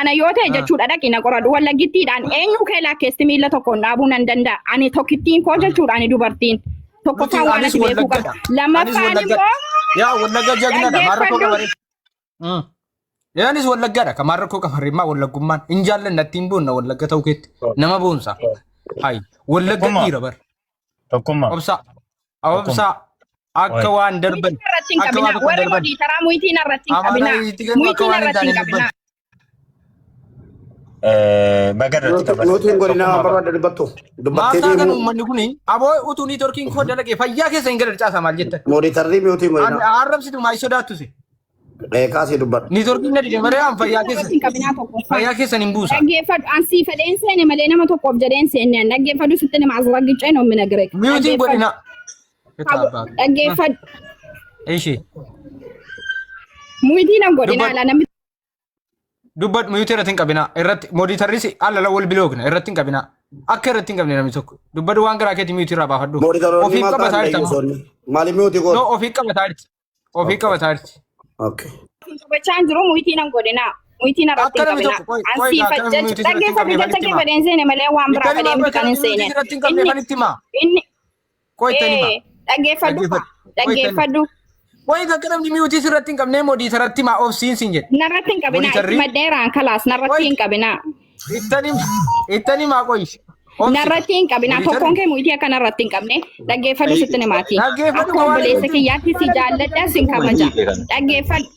[SPEAKER 12] Ana yoo ta'e jechuudha, dhaqi na qoradhu, wallagittiidhaan eenyu kee lakkeessi miila tokkoon dhaabuu nan danda'a. Ani tokkittiin koo jechuudha, ani dubartiin.
[SPEAKER 9] Nuti
[SPEAKER 12] Tokkoffaan waan
[SPEAKER 9] anis
[SPEAKER 12] ati beekuu qabdu.
[SPEAKER 9] wallaggadha. Anis
[SPEAKER 12] Lammaffaan
[SPEAKER 9] wallaggadha.
[SPEAKER 12] immoo
[SPEAKER 9] Yaa wallagga jagnadha. Maal rakkoo
[SPEAKER 12] dhaggeeffadhu.
[SPEAKER 9] qabaree? Anis wallaggaadha. Kan maal rakkoo qabaree? Maa wallaggummaan hin jaallanne natti hin boonna, wallagga ta'uu keetti nama boonsa. Hayi, wallagga
[SPEAKER 10] Tokkummaa.
[SPEAKER 9] dhiira bar.
[SPEAKER 10] Tokkummaa.
[SPEAKER 9] Obsaa. Obsaa. Akka waan darban.
[SPEAKER 12] Muwitiin irratti hin
[SPEAKER 9] Akka waan
[SPEAKER 12] qabinaa.
[SPEAKER 9] tokko
[SPEAKER 12] Warri
[SPEAKER 9] darban.
[SPEAKER 12] moderator muwitiin irratti hin
[SPEAKER 9] Amaaraa
[SPEAKER 12] qabinaa.
[SPEAKER 9] itti kennu akka
[SPEAKER 12] Muwitiin
[SPEAKER 9] waan hin
[SPEAKER 12] irratti hin
[SPEAKER 9] taane
[SPEAKER 12] qabinaa.
[SPEAKER 9] dubban.
[SPEAKER 10] Baga irratti qaban.
[SPEAKER 8] Nuti hin godhinaa waan
[SPEAKER 10] Tokkummaa
[SPEAKER 8] barbaadde dubbattu.
[SPEAKER 9] Maal
[SPEAKER 8] Dubbattee
[SPEAKER 9] taatan
[SPEAKER 8] deemuu.
[SPEAKER 9] uummanni kuni aboo utuu networkiin koo dalagee fayyaa keessa hin galan caasaa maal jettan?
[SPEAKER 8] Moderatorri mute hin godhinaa.
[SPEAKER 9] Arrabsitu maal sodaattu si?
[SPEAKER 8] Kaasii dubbadhu.
[SPEAKER 9] Networkiin na dide malee an fayyaa
[SPEAKER 12] Muwitiin
[SPEAKER 9] keessa
[SPEAKER 12] irratti hin qabinaa tokkoffaan.
[SPEAKER 9] fayyaa keessan hin buusa.
[SPEAKER 12] Dhaggeeffadhu, an sii fedheen seene malee nama tokkoof jedheen seenne. An dhaggeeffadhu, sitti nama asraggicee ነው የምነግርህ።
[SPEAKER 9] Mute hin
[SPEAKER 12] Dhaggeeffadhu.
[SPEAKER 9] godhinaa.
[SPEAKER 12] Dhaggeeffadhu.
[SPEAKER 9] Ishee.
[SPEAKER 12] Muwitiin hin godhinaa
[SPEAKER 9] Dubbadhu.
[SPEAKER 12] ala namni
[SPEAKER 9] Dubbadhu, mute irratti hin qabinaa. Irratti moderatorris alala wal bilookna irratti hin qabinaa. Akka irratti hin qabne namni tokko. Dubbadhu, waan garaa keetii mute irraa baafadhu.
[SPEAKER 8] Moderatoronni
[SPEAKER 9] Ofiif
[SPEAKER 8] maal
[SPEAKER 9] qabataa
[SPEAKER 8] ta'an
[SPEAKER 9] jirta.
[SPEAKER 8] dhayyuusoonni? Maaliif mute
[SPEAKER 9] No,
[SPEAKER 8] godhu?
[SPEAKER 9] ofiif qabataa jirti. Ofii qabataa jirti.
[SPEAKER 8] Okay.
[SPEAKER 12] Dubbachaa hin jiru, muwitiin hin godhinaa. Muyitii narratti
[SPEAKER 9] Akka
[SPEAKER 12] hin
[SPEAKER 9] namni
[SPEAKER 12] qabinaa.
[SPEAKER 9] tokko qoy
[SPEAKER 12] An
[SPEAKER 9] qoy
[SPEAKER 12] siif
[SPEAKER 9] akka namni
[SPEAKER 12] jecha
[SPEAKER 9] muyitii sirratti hin
[SPEAKER 12] dhaggeeffadhu
[SPEAKER 9] qabne
[SPEAKER 12] jecha
[SPEAKER 9] fanitti
[SPEAKER 12] kee
[SPEAKER 9] himaa.
[SPEAKER 12] fedheen seene malee waan biraa
[SPEAKER 9] Ittani
[SPEAKER 12] fedhee
[SPEAKER 9] himaa
[SPEAKER 12] miti
[SPEAKER 9] akka
[SPEAKER 12] kan hin
[SPEAKER 9] namni muyitii
[SPEAKER 12] seene.
[SPEAKER 9] sirratti hin qabne
[SPEAKER 12] Inni
[SPEAKER 9] fanitti himaa.
[SPEAKER 12] inni
[SPEAKER 9] Qoy ittani himaa.
[SPEAKER 12] ee dhaggeeffadhu
[SPEAKER 9] Dhaggeeffadhu. Qoy ittani
[SPEAKER 12] dhaggeeffadhu.
[SPEAKER 9] Qoy akka namni muyitii sirratti hin qabne modiitaratti himaa obsiin siin jedhe.
[SPEAKER 12] Narratti hin qabinaa itti
[SPEAKER 9] Modiitarri
[SPEAKER 12] maddeeraan kalaas narratti
[SPEAKER 9] qoy
[SPEAKER 12] hin qabinaa.
[SPEAKER 9] ittani ittani himaa qoy. Obsi.
[SPEAKER 12] Narratti hin qabinaa
[SPEAKER 9] Modiitarri
[SPEAKER 12] tokkoon kee muyitii akka narratti hin qabne dhaggeeffadhu sitti himaati.
[SPEAKER 9] dhaggeeffadhu
[SPEAKER 12] Akka
[SPEAKER 9] waan
[SPEAKER 12] obboleessa kiyyaatti si jaalladha sin kabaja. Dhaggeeffadhu.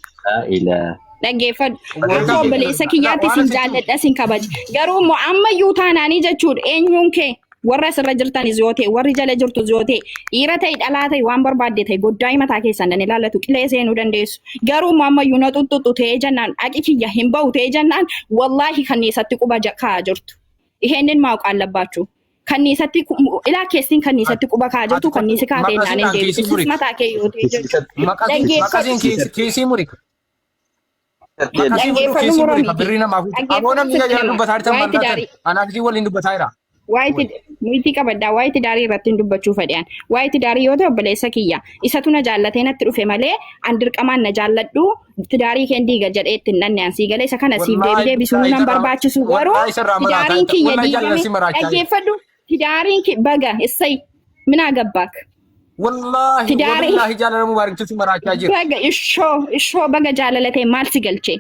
[SPEAKER 12] Dhaggeeffadhu. Akka obboleessa kiyyaatti
[SPEAKER 9] waan
[SPEAKER 12] sin
[SPEAKER 9] asitti
[SPEAKER 12] jaalladha sin kabaja. Garuu immoo ammayyuu taanaanii jechuudha eenyuun kee warra asirra jirtanis yoo ta'e warri jala jirtus yoo ta'e dhiira ta'e dhalaa ta'e waan barbaadde ta'e goddaa mataa keessan dan ilaallatu qilee seenuu dandeessu. Garuu immoo ammayyuu na xuxuxu ta'ee jennaan dhaqi kiyya hin ba'u ta'ee jennaan wallaahi kanniisatti quba kaa'aa jirtu. Isheennin maal qaallabbaachuu. Kanniisatti ilaa keessin kanniisatti quba kaa'aa jirtu
[SPEAKER 9] Ati kottu
[SPEAKER 12] kanniisi kaatee naan hin
[SPEAKER 9] maqasiidhaan
[SPEAKER 12] deebisu.
[SPEAKER 9] kiisii
[SPEAKER 12] Sis
[SPEAKER 9] muri.
[SPEAKER 12] mataa kee yoo ta'e jechuudha.
[SPEAKER 9] Maqasiin
[SPEAKER 12] Dhaggeeffadhu.
[SPEAKER 9] kiisii muri. Maqasii fudhu
[SPEAKER 12] Dhaggeeffadhu
[SPEAKER 9] kiisii muri
[SPEAKER 12] muramiiti.
[SPEAKER 9] kan birrii namaa fuute. Aboo
[SPEAKER 12] Dhaggeeffadhu
[SPEAKER 9] namni
[SPEAKER 12] sitti
[SPEAKER 9] jala
[SPEAKER 12] hima.
[SPEAKER 9] dubbataa jirtan
[SPEAKER 12] Waa'ee
[SPEAKER 9] maal taatan?
[SPEAKER 12] tidaarii.
[SPEAKER 9] Anaaf isii waliin dubbataa jira.
[SPEAKER 12] Waa'ee muyitii qabaddaa waa'ee tidaarii irratti hin dubbachuu fedhan. Waa'ee tidaarii yoo ta'e obboleessa kiyya. Isatu na jaallatee natti dhufe malee an dirqamaan na jaalladhu tidaarii keen diiga jedhee itti hin dhanne an sii galee isa kana siif deebi
[SPEAKER 9] Wallaahi
[SPEAKER 12] deebisuu
[SPEAKER 9] billaahi
[SPEAKER 12] nan
[SPEAKER 9] isarraa
[SPEAKER 12] barbaachisu garuu
[SPEAKER 9] wallaahi isarraa maraataa
[SPEAKER 12] tidaariin
[SPEAKER 9] jirta.
[SPEAKER 12] kiyya
[SPEAKER 9] Wallaahi jaalala
[SPEAKER 12] diigame
[SPEAKER 9] si maraachaa jirta.
[SPEAKER 12] dhaggeeffadhu tidaariin baga issay minaa gabbaak
[SPEAKER 9] Wallaahi
[SPEAKER 12] tidaarii
[SPEAKER 9] wallaahi jaalala mubaariktu si maraachaa jira.
[SPEAKER 12] baga ishoo ishoo baga jaalalate maal si galche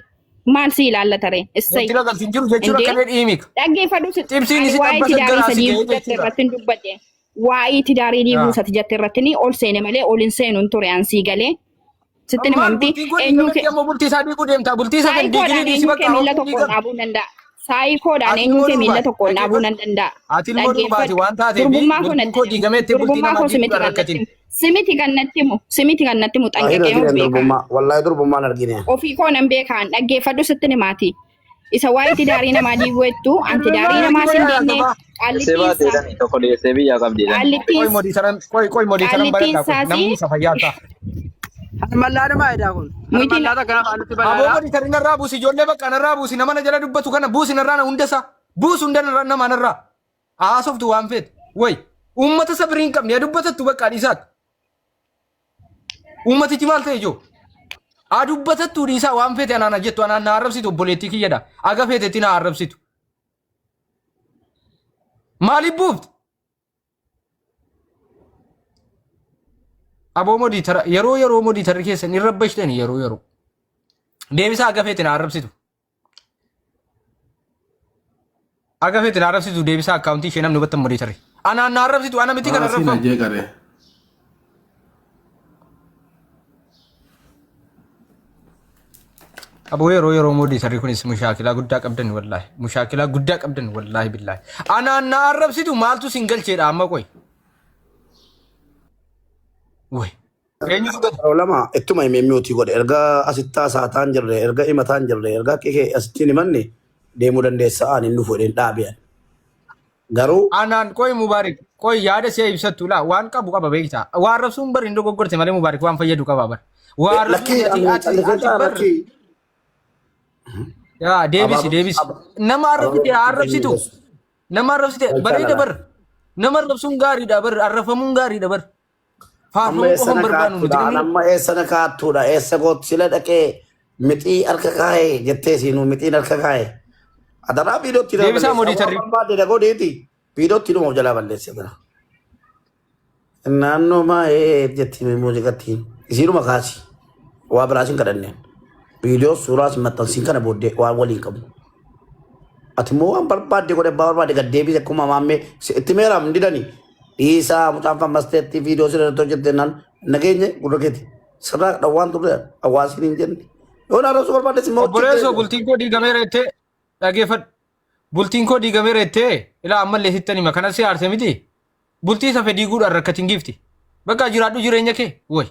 [SPEAKER 12] maal si ilaallata ree issay
[SPEAKER 9] Wanti nagalti hin jiru jechuudha
[SPEAKER 12] Indee
[SPEAKER 9] akka dhiimika.
[SPEAKER 12] dhaggeeffadhu
[SPEAKER 9] Xibsiin
[SPEAKER 12] ani
[SPEAKER 9] isi
[SPEAKER 12] waa'ee
[SPEAKER 9] xabbasa
[SPEAKER 12] tidaarii
[SPEAKER 9] garaa
[SPEAKER 12] isa
[SPEAKER 9] si ga'ee
[SPEAKER 12] diiguu jette
[SPEAKER 9] jechuudha.
[SPEAKER 12] irratti hin dubbadhe. Waa'ee tidaarii diiguu isati jette irratti ni ol seene malee ol hin seenu hin ture an sii galee. Sitti
[SPEAKER 9] Maal
[SPEAKER 12] himamti
[SPEAKER 9] bultiin kun
[SPEAKER 12] eenyuu
[SPEAKER 9] diigamatti
[SPEAKER 12] kee
[SPEAKER 9] ammoo bultii isaa diiguu deemta. Bultii isaa kan diiginii
[SPEAKER 12] saayikoodhaan
[SPEAKER 9] dhiisi
[SPEAKER 12] eenyuu
[SPEAKER 9] bakka
[SPEAKER 12] kee miilla
[SPEAKER 9] hawwii
[SPEAKER 12] tokkoon
[SPEAKER 9] diigama.
[SPEAKER 12] dhaabuu danda'a. Saayikoodhaan
[SPEAKER 9] Ati
[SPEAKER 12] eenyuu
[SPEAKER 9] ilmoo
[SPEAKER 12] kee miilla
[SPEAKER 9] durbaati.
[SPEAKER 12] tokkoon dhaabuu nan
[SPEAKER 9] Dhaggeeffadhu.
[SPEAKER 12] danda'a.
[SPEAKER 9] Ati ilmoo durbaati
[SPEAKER 12] Dhaggeeffadhu.
[SPEAKER 9] waan taateef
[SPEAKER 12] Durbummaa koo
[SPEAKER 9] bultiin
[SPEAKER 12] natti
[SPEAKER 9] koo
[SPEAKER 12] himu.
[SPEAKER 9] diigameetti bultii
[SPEAKER 12] Durbummaa
[SPEAKER 9] namaa
[SPEAKER 12] koo simiti
[SPEAKER 9] diiguudhaan
[SPEAKER 12] kan natti
[SPEAKER 9] rakkatin.
[SPEAKER 12] himu. Simiti kan natti himu. Simiti kan natti himu
[SPEAKER 8] Hin
[SPEAKER 12] xanqaqee of
[SPEAKER 8] argine
[SPEAKER 12] beekaa.
[SPEAKER 8] durbummaa. Wallaahi durbummaan argine.
[SPEAKER 12] Ofii koo nan beekaan dhaggeeffadhu sitti himaati. Isa waa'ee tidaarii namaa diiguu jettu an tidaarii namaa sin diigne qaallittiin isaa
[SPEAKER 10] Tokko dhiyeessee biyyaa qabdi.
[SPEAKER 9] Qoy
[SPEAKER 12] qaallittiin
[SPEAKER 9] modiitaran qoy qoy modiitaran
[SPEAKER 12] qaallittiin
[SPEAKER 9] baradhaa qoy
[SPEAKER 12] isaas
[SPEAKER 9] namni isa fayyaa ta'a.
[SPEAKER 1] Harmallaadhuma edaa kun.
[SPEAKER 12] muyitiin
[SPEAKER 1] Harmallaata kana afaanitti
[SPEAKER 9] Aboo
[SPEAKER 1] banaadha.
[SPEAKER 9] modiitarin narraa buusi ijoollee bakka narraa buusi nama na jala dubbatu kana buusi narraa na hunda isaa buusi hunda narraa nama narraa haasoftu waan feete way uummata sabrii hin qabne yaa dubbatattu bakka dhiisaatu uummatichi maal ta'e ijoo haa dubbatattu dhiisaa waan feete anaan haa jettu anaan na arrabsitu obboleettii kiyyadha aga feetetti na arrabsitu maaliif buufti Aboo modiitara yeroo yeroo modiitarri keessan irra bashtani yeroo yeroo deebisaa aga feete na arrabsitu. Aga feete na arrabsitu deebisaa akkaawuntii ishee namni hubattan modiitarri. Anaan na arrabsitu ana miti kan
[SPEAKER 6] Maasii na
[SPEAKER 9] arrabfamu.
[SPEAKER 6] jeeqare.
[SPEAKER 9] Aboo yeroo yeroo modiitarri kunis mushaakilaa guddaa qabdan wallaahi mushaakilaa guddaa qabdan wallaahi billaahi. Anaan na arrabsitu maaltu sin galcheedha amma qoy. Way. Eenyutu gad?
[SPEAKER 8] Yeroo lama ittuma himee mi'ootii godhe erga asitti haasa'ataan jirre erga himataan jirre erga akka kee asitti hin himanne deemuu dandeessa ani hin dhufu jedheen dhaabe ani. Garuu
[SPEAKER 9] Anaan qoy Mubaarik qoy yaada si'a ibsattu laa waan qabu qaba beektaa. Waa arrabsuun bar hin dogoggorte malee Mubaarik waan fayyadu qaba bar. Waa arrabsuun
[SPEAKER 8] lakkii
[SPEAKER 9] ati
[SPEAKER 8] ani
[SPEAKER 9] ati
[SPEAKER 8] callisee
[SPEAKER 9] ati
[SPEAKER 8] ta'a
[SPEAKER 9] bar
[SPEAKER 8] lakkii
[SPEAKER 9] yaa deebisi
[SPEAKER 8] abaaboo
[SPEAKER 9] deebisi. Nama arrabsite haa arrabsitu. Nama arrabsite bareeda bar. Nama arrabsuun gaariidha bar arrafamuun gaariidha bar.
[SPEAKER 8] Amma
[SPEAKER 9] Faarfamuu
[SPEAKER 8] eessa
[SPEAKER 9] qofa hin
[SPEAKER 8] na
[SPEAKER 9] barbaannu nuti
[SPEAKER 8] kaattuudha?
[SPEAKER 9] namni.
[SPEAKER 8] Amma eessa na kaattuudha? Eessa gootti sila dhaqee mixii harka kaa'e jettee siinuu mixiin harka kaa'e. Adaraa viidiyootti nama
[SPEAKER 9] Deebisaa
[SPEAKER 8] balleessa. Waan
[SPEAKER 9] modiitarri.
[SPEAKER 8] barbaadde dhagoo deeti. Viidiyootti dhuma of jalaa balleesse bira. Naannoo maa'ee jetti muuziqatti. Isiinuma kaasi. Waa biraas hin kadhanneen. Viidiyoo suuraas maxxansiin kana booddee waan waliin qabu. Ati immoo waan barbaadde godhe abbaa barbaadde gad deebise akkuma maammee itti meeraam didani. Dhiisaa mucaan fammasteetti viidiyoo sirra irratti hojjette naan nageenye gurra keeti. Sirraa dhawwaan turre hawaasni hin jenne. Yoo na arrabsuu barbaaddes immoo hojjette.
[SPEAKER 9] Obboleessoo bultiin koo diigameera jettee dhageeffadhu. Bultiin koo diigameera jettee ilaa ammallee sittan hima kanas si aarse miti. Bultii isa fedhii guudhaan rakkatin giifti. Bakka jiraadhu jireenya kee woy.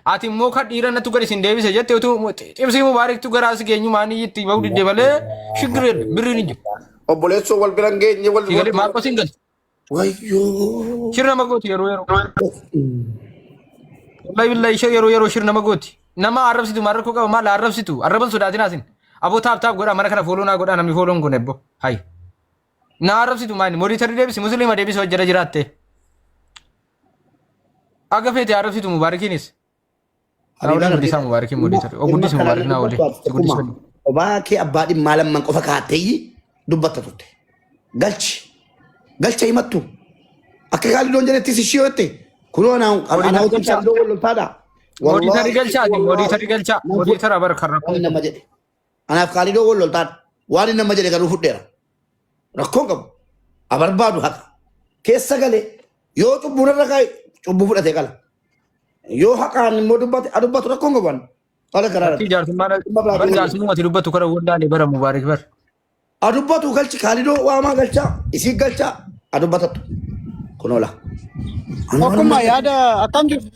[SPEAKER 9] Ati immoo kan dhiira natti gadi sin deebise jette utuu xibsii mubaariktu garaa si geenyu maanii itti bahuu didde malee shiggireen birriin hin jiru.
[SPEAKER 8] Obboleessoo wal bira hin geenye wal.
[SPEAKER 9] Sigalee maal qosin galche.
[SPEAKER 8] Wayyoo.
[SPEAKER 9] Shir nama gooti yeroo yeroo. Wallahi billahi ishee yeroo yeroo shir nama gooti. Nama arrabsitu maal rakkoo qaba maal arrabsitu arraban sodaatin asin. Aboo taap taap godhaa mana kana fooloo naa godhaa namni fooloon kun ebbo. Hayi. Na arrabsitu maani modiitarri deebisi musliima deebisi hojjeta jiraatte. Aga feete arrabsitu mubaarikiinis. Naa
[SPEAKER 8] Habiibaan
[SPEAKER 9] waliin guddisaa
[SPEAKER 8] argite.
[SPEAKER 9] mubaarikiin
[SPEAKER 8] Dhimma
[SPEAKER 9] modiitarri. O
[SPEAKER 8] dhimma
[SPEAKER 9] guddisi
[SPEAKER 8] kanaan
[SPEAKER 9] mubaarik naa waliin.
[SPEAKER 8] dubbatu
[SPEAKER 9] Si guddisi
[SPEAKER 8] tokkummaa.
[SPEAKER 9] waliin.
[SPEAKER 8] Kophaa kee abbaa dhimmaa lamman qofa kaatteeyyi dubbatta turte. Galchi. Galcha himattu. Akka Kaalidoon jedhettis ishii yoo jette kunoo anaa
[SPEAKER 9] Moodiitari
[SPEAKER 8] wajjin
[SPEAKER 9] galchaa.
[SPEAKER 8] Kaalidoo wal loltaadha.
[SPEAKER 9] Moodiitari
[SPEAKER 8] Wallaahi
[SPEAKER 9] galchaati. Moodiitari
[SPEAKER 8] wallaahi
[SPEAKER 9] galchaa.
[SPEAKER 8] nan fudhe
[SPEAKER 9] Moodiitara bar kan rakkoo
[SPEAKER 8] waan
[SPEAKER 9] qabu.
[SPEAKER 8] nama jedhe. Anaaf Kaalidoo wal loltaadha. Waan nama jedhe garuu fudheera. Rakkoon qabu. Abarbaadu haqa. Keessa galee yoo cubbuu narra kaa'e cubbuu fudhatee gala. Yoo haqaan immoo dubbate a dubbatu rakkoon qabu. Haala karaa
[SPEAKER 9] Fakkii
[SPEAKER 8] irratti.
[SPEAKER 9] jaarsummaa
[SPEAKER 8] Dhimma
[SPEAKER 9] bar
[SPEAKER 8] biraatiin wal
[SPEAKER 9] jaarsummaa ati dubbattu kara wallaalee bara mubaarik bar.
[SPEAKER 8] A dubbatu galchi Kaalidoo waamaa galchaa isii galchaa a dubbatattu. Kunoola. Ani waanuma
[SPEAKER 13] Tokkummaa yaada akkam jirtu?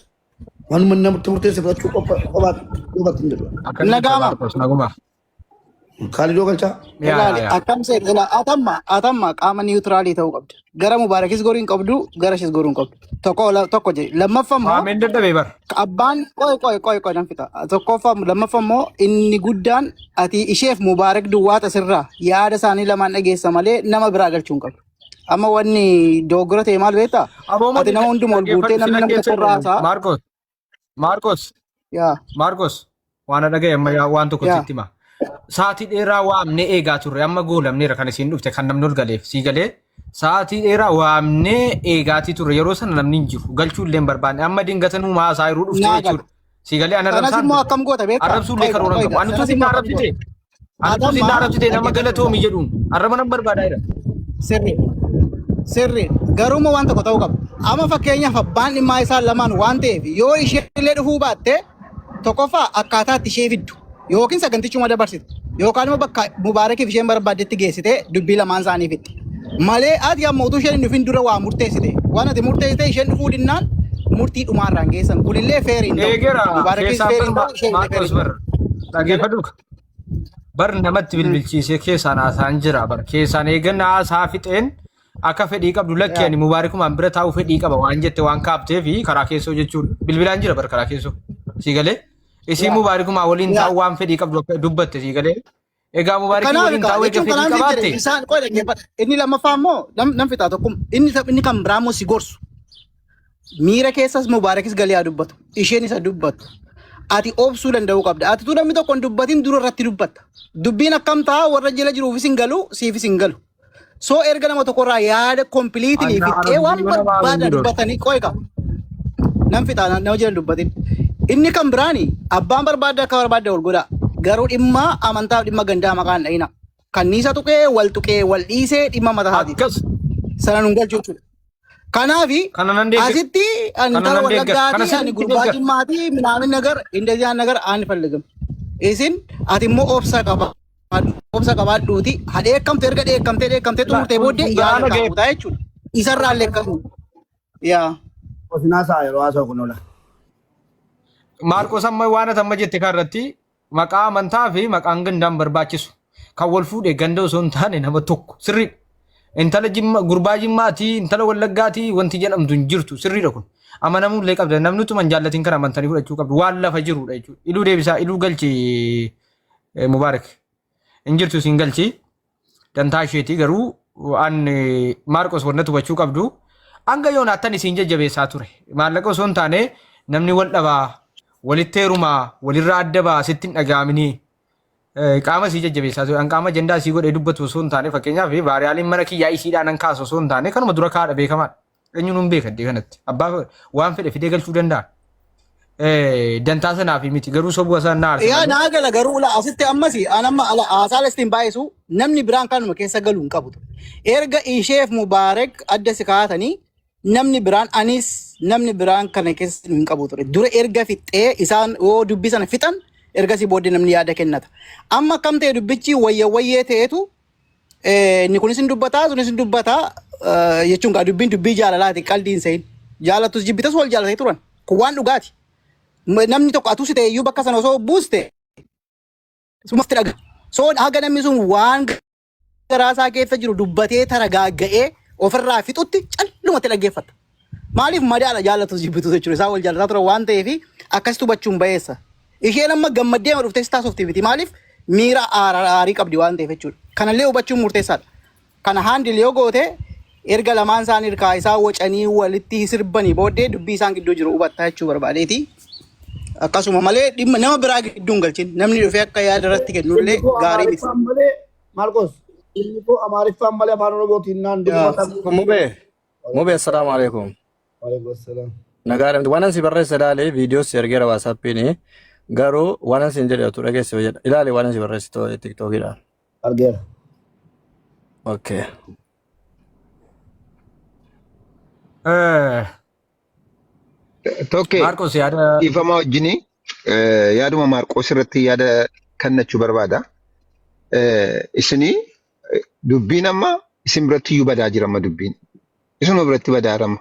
[SPEAKER 8] waanuma namatti murteesse fudhachuu qofa qofaatti duubatti hin jedhu.
[SPEAKER 9] Akkam jirta
[SPEAKER 13] Nagaama.
[SPEAKER 9] Maarkos naguma.
[SPEAKER 8] Kaalidoo galchaa.
[SPEAKER 9] Yaa yaa
[SPEAKER 13] Ilaali
[SPEAKER 9] yaa.
[SPEAKER 13] akkam seet ila atamma atamma qaama niwutiraalii ta'uu qabda. Gara Mubaarakis goruu hin qabdu, gara ishis goruu hin qabdu. Tokko tokko jedhi. Lammaffaa immoo
[SPEAKER 9] Waameen dadhabee bar.
[SPEAKER 13] abbaan qoy qoy qoy qoy nan fixa. Tokkoffaa lammaffaa immoo inni guddaan ati isheef Mubaarak duwwaa tasirraa yaada isaanii lamaan dhageessa malee nama biraa galchuu hin qabdu. Amma wanni dogoggora ta'e maal beektaa?
[SPEAKER 9] Aboo
[SPEAKER 13] Ati nama hunduma ol guurtee
[SPEAKER 9] dhaggeeffadhu si
[SPEAKER 13] namni nama tokko
[SPEAKER 9] dhaggeessa
[SPEAKER 13] irraa haasa'a.
[SPEAKER 9] Maarkos Maarkos
[SPEAKER 13] Yaa
[SPEAKER 9] Maarkos waan dhagaye amma yaa waan tokko
[SPEAKER 13] yaa
[SPEAKER 9] sitti hima. Sa'aatii dheeraa waamnee eegaa turre amma goolamneera kan isiin dhufte kan namni ol galeef sii galee sa'aatii dheeraa waamnee eegaatii turre yeroo sana namni hin jiru galchuu illee hin barbaanne amma dingatanuu maasaa yeroo dhufte
[SPEAKER 13] naa gala.
[SPEAKER 9] jechuudha. Sii galee ana
[SPEAKER 13] Sanas
[SPEAKER 9] arrabsaan
[SPEAKER 13] immoo
[SPEAKER 9] ture.
[SPEAKER 13] akkam goota beektaa?
[SPEAKER 9] Arrabsuu illee
[SPEAKER 13] Qoy
[SPEAKER 9] karoora hin
[SPEAKER 13] qoy
[SPEAKER 9] qabu. Ani
[SPEAKER 13] sanas
[SPEAKER 9] utuu
[SPEAKER 13] immoo
[SPEAKER 9] sinna
[SPEAKER 13] akkam goota?
[SPEAKER 9] arrabsite ani utuu sinna
[SPEAKER 13] Atamma
[SPEAKER 9] arrabsite nama
[SPEAKER 13] dhaggeeffadhu.
[SPEAKER 9] galatoomi jedhuun arraba nan barbaadaa jira.
[SPEAKER 13] Sirri. Sirri. Garuuma waan tokko ta'uu qaba. Amma fakkeenyaaf abbaan dhimmaa isaan lamaan waan ta'eef yoo ishee illee dhufuu baatte tokkoffaa akkaataa itti ishee fiddu yookiin sagantichuma dabarsite yookaan immoo bakka Mubaarakiif isheen barbaaddetti geessite dubbii lamaan isaanii fixxe. Malee ati amma utuu isheen hin dhufin dura waa murteessite. Waan ati murteessite isheen dhufuu dinnaan murtii dhumaarraan geessan. Kunillee feerii hin ta'u.
[SPEAKER 9] Eegera
[SPEAKER 13] Mubaarakis
[SPEAKER 9] keessaan
[SPEAKER 13] feerii hin
[SPEAKER 9] bar
[SPEAKER 13] ta'u isheen illee feerii
[SPEAKER 9] Maarkos
[SPEAKER 13] hin
[SPEAKER 9] bar
[SPEAKER 13] ta'u.
[SPEAKER 9] dhaggeeffadhu. Bar namatti bilbilchiisee keessaan haasaan jira bar keessaan eegan haasaa fixeen akka fedhii qabdu lakki ani mubaarikumaan bira taa'uu fedhii qaba waan jette waan kaaftee fi karaa keessoo jechuudha. Bilbilaan jira bar karaa keessoo. Sii galee isii mubaarikumaa waliin taa'uu waan fedhii qabdu akka dubbatte sii galee. Egaa mubaarikii
[SPEAKER 13] Kanaaf
[SPEAKER 9] waliin
[SPEAKER 13] egaa
[SPEAKER 9] taa'uu eega
[SPEAKER 13] jechuun
[SPEAKER 9] fedhii
[SPEAKER 13] kanaaf sitti
[SPEAKER 9] qabaatte
[SPEAKER 13] jedhe isaan qoy dhaggeeffadha. Inni lammaffaa immoo nam fixaa tokkum inni kan biraa immoo si gorsu. Miira keessas Mubaarakis galee haa dubbatu. Isheen isa dubbatu. Ati obsuu danda'uu qabda. Ati tu namni tokko hin dubbatin dura irratti dubbatta. Dubbiin akkam ta'a warra jala jiruufis hin galu siifis hin galu. So erga nama tokkorraa yaada completely
[SPEAKER 9] Anna
[SPEAKER 13] fixxee waan
[SPEAKER 9] arrabsuu nama
[SPEAKER 13] barbaada
[SPEAKER 9] hin jiru.
[SPEAKER 13] dubbatanii qoy qaba. Nan fixaa nama jala hin dubbatin. Inni kan biraani abbaan barbaadde akka barbaadde ol godhaa. Garuu dhimma amantaaf dhimma gandaa maqaan dha'ina. Kanniisa tuqee wal tuqee wal dhiisee dhimma mataa isaatiiti.
[SPEAKER 9] Akkas
[SPEAKER 13] Sana nun galchu jechuudha. Kanaafi
[SPEAKER 9] kana nan deeggar
[SPEAKER 13] asitti ani
[SPEAKER 9] kana
[SPEAKER 13] intala
[SPEAKER 9] nan deeggar kana
[SPEAKER 13] wallaggaati ani
[SPEAKER 9] sirriitti
[SPEAKER 13] gurbaa
[SPEAKER 9] deeggar.
[SPEAKER 13] jimmaati minaamin nagar indeziyaan nagar ani falligam. Isin ati immoo obsa qabaadhu obsa qabaadhuuti ha dheekkamte erga dheekkamtee dheekkamtee
[SPEAKER 9] La
[SPEAKER 13] xumurtee
[SPEAKER 9] kun
[SPEAKER 13] booddee
[SPEAKER 9] kun
[SPEAKER 13] yaada
[SPEAKER 9] gaana
[SPEAKER 13] harkaa
[SPEAKER 9] ga'e
[SPEAKER 13] fuutaa jechuudha. Isarraa illee akkasuma. Yaa.
[SPEAKER 8] Osinaa isaa yeroo haasa'u kun oola.
[SPEAKER 9] Maarqos amma waan ati amma jette kan irratti maqaa amantaa fi maqaan gandaan barbaachisu. Kan wal fuudhe ganda osoo hin taane nama tokko sirriidha. Intala jimma gurbaa jimmaatii intala wallaggaatii wanti jedhamtu hin jirtu sirriidha kun. Amanamuu illee qabda namni utuma hin jaallatin kan amantanii fudhachuu qabdu waan lafa jirudha jechuudha. Iluu deebisaa iluu galchi Mubaarak. Hin jirtu siin galchi. Dantaa isheeti garuu an Maarqos wanta hubachuu qabdu hanga yoonaattan isiin jajjabeessaa ture. Maallaqa osoo hin taane namni wal dhabaa, walitti heerumaa, walirraa adda baa sitti hin dhaga'aminii. Qaama isii jajjabeessaa ture. An qaama ajandaa isii godhee dubbatu osoo hin taane fakkeenyaaf vaariyaaliin mana kiyyaa isiidhaan an kaasu osoo hin taane kanuma dura kaadha beekamaadha. Eenyuun hin beeka iddoo kanatti. Abbaa waan fedhe fidee galchuu danda'a. Dantaa sanaaf miti garuu sobuu isaan na aarsa
[SPEAKER 13] Yaa
[SPEAKER 9] malee.
[SPEAKER 13] naa gala garuu ula asitti ammas an amma ala haasaa ittiin baay'isu namni biraan kanuma keessa galuu hin qabu. Erga isheef Mubaarak adda si kaatanii namni biraan anis namni biraan kana keessa hin qabu ture. Dura erga fixxee isaan yoo dubbii sana fixan ergasii booddee namni yaada kennata. Amma akkam ta'e dubbichi wayya wayyee ta'etu Inni kunis hin dubbataa sunis hin dubbataa jechuun gaa dubbiin dubbii jaalalaati qalbii hin sehin. Jaalattus jibbitas wal jaalatee turan. Kun waan dhugaati. Namni tokko atuu si ta'e iyyuu bakka sana osoo buuste sumatti dhaga. So haga namni sun waan garaa isaa keessa jiru dubbatee taragaagga'ee ofirraa fixutti callumatti dhaggeeffatta. Maaliif madaala jaallatus jibbitus jechuudha. Isaan wal jaallataa turan waan ta'eef akkasitti hubachuun bayeessa. Isheen amma gammaddee ama dhuftee si taasofti miti. Maaliif miira aarii qabdi waan ta'eef jechuudha. Kanallee hubachuun murteessaadha. Kana haandil yoo goote erga lamaan isaanii hirkaa isaa wacanii walitti sirbanii booddee dubbii isaan gidduu jiru hubattaa jechuu barbaadeeti. Akkasuma malee dhimma nama biraa gidduu hin galchin. Namni dhufee akka yaada irratti kennullee
[SPEAKER 8] Ilmi koo
[SPEAKER 13] gaarii miti.
[SPEAKER 8] Amaariffaan malee Maarqos ilmi koo Amaariffaan malee afaan Oromootiin naan dubbatan.
[SPEAKER 14] Mubee, mubee, assalaamu alaikum.
[SPEAKER 8] Waalaikum assalaam.
[SPEAKER 14] Nagaadha. Waan ani si barreesse ilaali, viidiyoo si ergeera WhatsAppiin, garuu waan ani siin jedhe otuu dhageesse jedha. Ilaali waan ani si barreesse TikTokiidhaan.
[SPEAKER 8] Argeera.
[SPEAKER 14] Okay.
[SPEAKER 15] Tokke
[SPEAKER 9] Maarqos yaada
[SPEAKER 15] dhiifama wajjini yaaduma Maarqos irratti yaada kennachuu barbaada. Isinii dubbiin amma isin biratti iyyuu badaa jira amma dubbiin. Isinuma biratti badaa jira amma.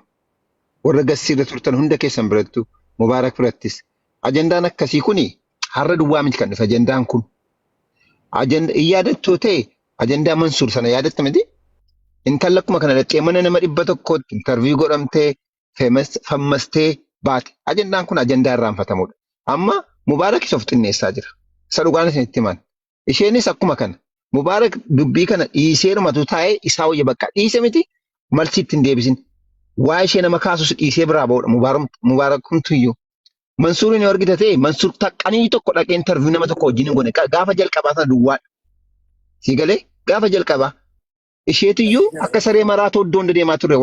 [SPEAKER 15] Warra gassiirra turtan hunda keessan birattu Mubaarak birattis. Ajandaan akkasii kuni har'a duwwaa miti kan dhufe ajandaan kun. Ajanda hin yaadattoo ta'e ajandaa Mansuur sana yaadatta miti? Intalli akkuma kana dhaqxee mana nama 100tti intarviyu godhamtee fammastee baate. Ajandaan kun ajandaa irraanfatamudha. Amma Mubaarakis of xinneessaa jira. Isa dhugaan isinitti himan. Isheenis akkuma kana. Mubaarak dubbii kana dhiiseerumatu taa'ee isaa wayya bakka dhiise miti malsi itti hin deebisin. Waa ishee nama kaasus dhiisee biraa ba'udha. Mubaarakumtuyyuu. Mansuuriin yoo argite ta'e Mansuur taqqanii tokko dhaqee intarviyu nama tokko wajjin hin goone gaafa jalqabaa sana duwwaadha. Sii galee gaafa jalqabaa isheetiyyuu akka saree maraatoo iddoo hunda deemaa turre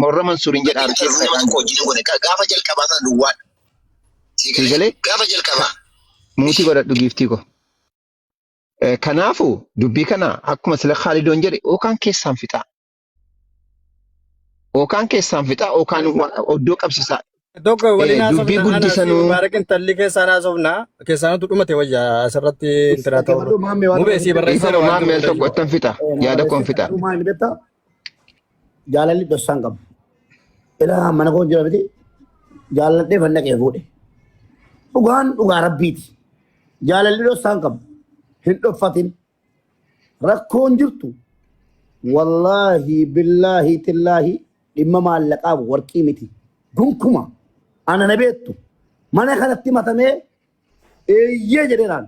[SPEAKER 15] warra Mansuuriin jedhaa
[SPEAKER 5] Interview nama tokko wajjin hin goone gaafa jalqabaa sana duwwaadha.
[SPEAKER 15] Sii galee
[SPEAKER 5] Gaafa jalqabaa.
[SPEAKER 15] Muutii godhadhu giiftii koo. Kanaafu dubbii kana akkuma sila Khaalidoon jedhe yookaan keessaan fixaa. Yookaan keessaan fixaa yookaan oddoo qabsiisaa.
[SPEAKER 14] Tokko waliin
[SPEAKER 15] Dubbii
[SPEAKER 14] haasofna ana si
[SPEAKER 15] guddisanuu
[SPEAKER 14] Mubaarak intalli keessaan haasofna keessaanatu dhumate wayya asirratti intala ta'u.
[SPEAKER 8] Dhaggeeffadhu maammee waan
[SPEAKER 14] Mubee
[SPEAKER 8] tokko
[SPEAKER 14] sii
[SPEAKER 8] sitti
[SPEAKER 14] barreesseera
[SPEAKER 15] dhiifama
[SPEAKER 14] waan jiru
[SPEAKER 15] maammee al tokko
[SPEAKER 14] hundayyuu.
[SPEAKER 15] ittan fixa
[SPEAKER 8] na
[SPEAKER 15] yaada koon
[SPEAKER 8] barreessite
[SPEAKER 15] fixa.
[SPEAKER 8] garuu maal beektaa jaalalli dhoksaan qabu. Ilaa mana koo jira miti jaaladhee fannaqee fuudhe. Dhugaan dhugaa rabbiiti. Jaalalli dhoksaan qabu. Hin dhoffatin. Rakkoon jirtu wallaahi billaahi tillaahi dhimma maallaqaaf warqii miti. Gunkuma ana na beektu mana kanatti matamee eeyyee jedheeraan.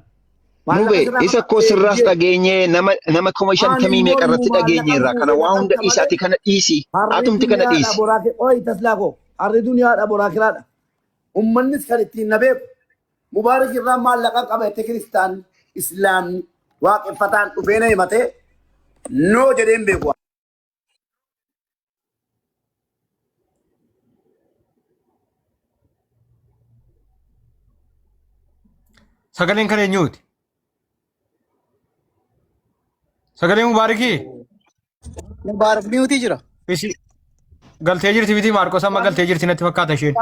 [SPEAKER 8] Maallaqa
[SPEAKER 15] Mube
[SPEAKER 8] sirraa
[SPEAKER 15] isa
[SPEAKER 8] qaba
[SPEAKER 15] koo sirraas
[SPEAKER 8] eeyyee.
[SPEAKER 15] dhageenyee nama kuma
[SPEAKER 8] Ani
[SPEAKER 15] shantamii
[SPEAKER 8] hin
[SPEAKER 15] meeqa
[SPEAKER 8] mormu
[SPEAKER 15] irratti
[SPEAKER 8] maallaqa
[SPEAKER 15] dhageenyeerra kana
[SPEAKER 8] fuudhee
[SPEAKER 15] waa hunda
[SPEAKER 8] naqamta
[SPEAKER 15] dhiisi
[SPEAKER 8] malee
[SPEAKER 15] ati kana dhiisi
[SPEAKER 8] harri
[SPEAKER 15] atumti kana
[SPEAKER 8] duniyaadha
[SPEAKER 15] dhiisi.
[SPEAKER 8] boraa kee ooyi taslaa koo harri duniyaadha boraa kiraadha. Ummannis kan ittiin na beeku Mubaarik irraa maallaqa qaba jettee kiristaanni islaamni waaqeffataan dhufee na himatee noo jedhee hin beeku.
[SPEAKER 9] Sagaleen kan eenyuuti? Sagalee Mubaarikii?
[SPEAKER 13] Mubaarak miutii jira.
[SPEAKER 9] Isi galtee jirti miti Maarqos amma galtee jirti natti fakkaata isheen.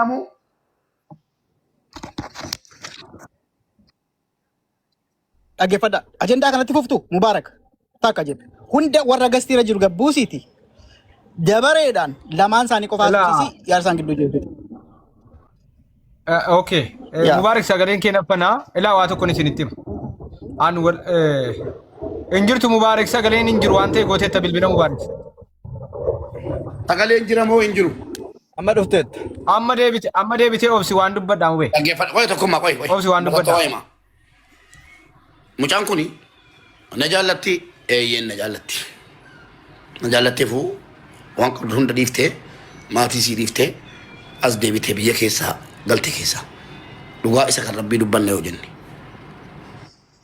[SPEAKER 13] Dhaggeeffadha. Ajandaa kanatti fuftu Mubaarak takka jedhe. Hunda warra gastiira jiru gabbuusiiti. Dabareedhaan lamaan isaanii qofaa
[SPEAKER 9] Ilaa.
[SPEAKER 13] haasofsiisi yaada isaan gidduu jiru.
[SPEAKER 9] Okay.
[SPEAKER 13] Yaa.
[SPEAKER 9] Mubaarak sagaleen kee naffanaa. Ilaa waa tokkoon isinitti hima. An wal hin jirtu Mubaarak sagaleen hin jiru waan ta'e gooteetta bilbila Mubaarak.
[SPEAKER 8] Sagaleen jira moo hin jiru?
[SPEAKER 14] Amma dhufteetta.
[SPEAKER 9] Amma deebite obsi waan dubbadhaa mubee.
[SPEAKER 8] Dhaggeeffadhu. Qoy tokkummaa qoy qoy.
[SPEAKER 9] Obsi waan
[SPEAKER 8] Tokko
[SPEAKER 9] dubbadhaa.
[SPEAKER 8] hima. Mucaan kuni na jaallatti eeyyeen na jaallatti. Na jaallatteefuu waan qabdu hunda dhiiftee maatii sii dhiiftee as deebitee biyya keessaa galte keessaa. Dhugaa isa kan rabbii dubbanna yoo jenne.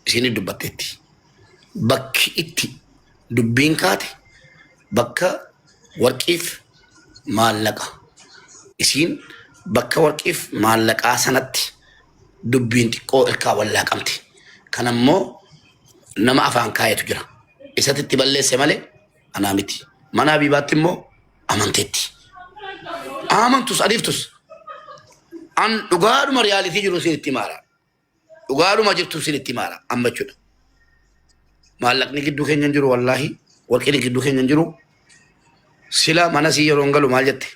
[SPEAKER 8] Isiin dubbatteetti. Bakki itti dubbiin kaate bakka warqiif maallaqa. Isiin bakka warqiif maallaqaa sanatti dubbiin xiqqoo irkaa wallaaqamte. Kan ammoo nama afaan kaayetu jira. Isatti itti balleesse malee anaa miti. Mana Habiibaatti immoo amanteetti. Amantus adiiftus. An dhugaadhuma riyaalitii jiru isin itti himaara. Dhugaadhuma jirtu isin itti himaara amma jechuudha. Maallaqni gidduu keenya hin jiru wallaahi. Warqiin gidduu keenya hin jiru. Sila mana sii yeroo hin galu maal jette?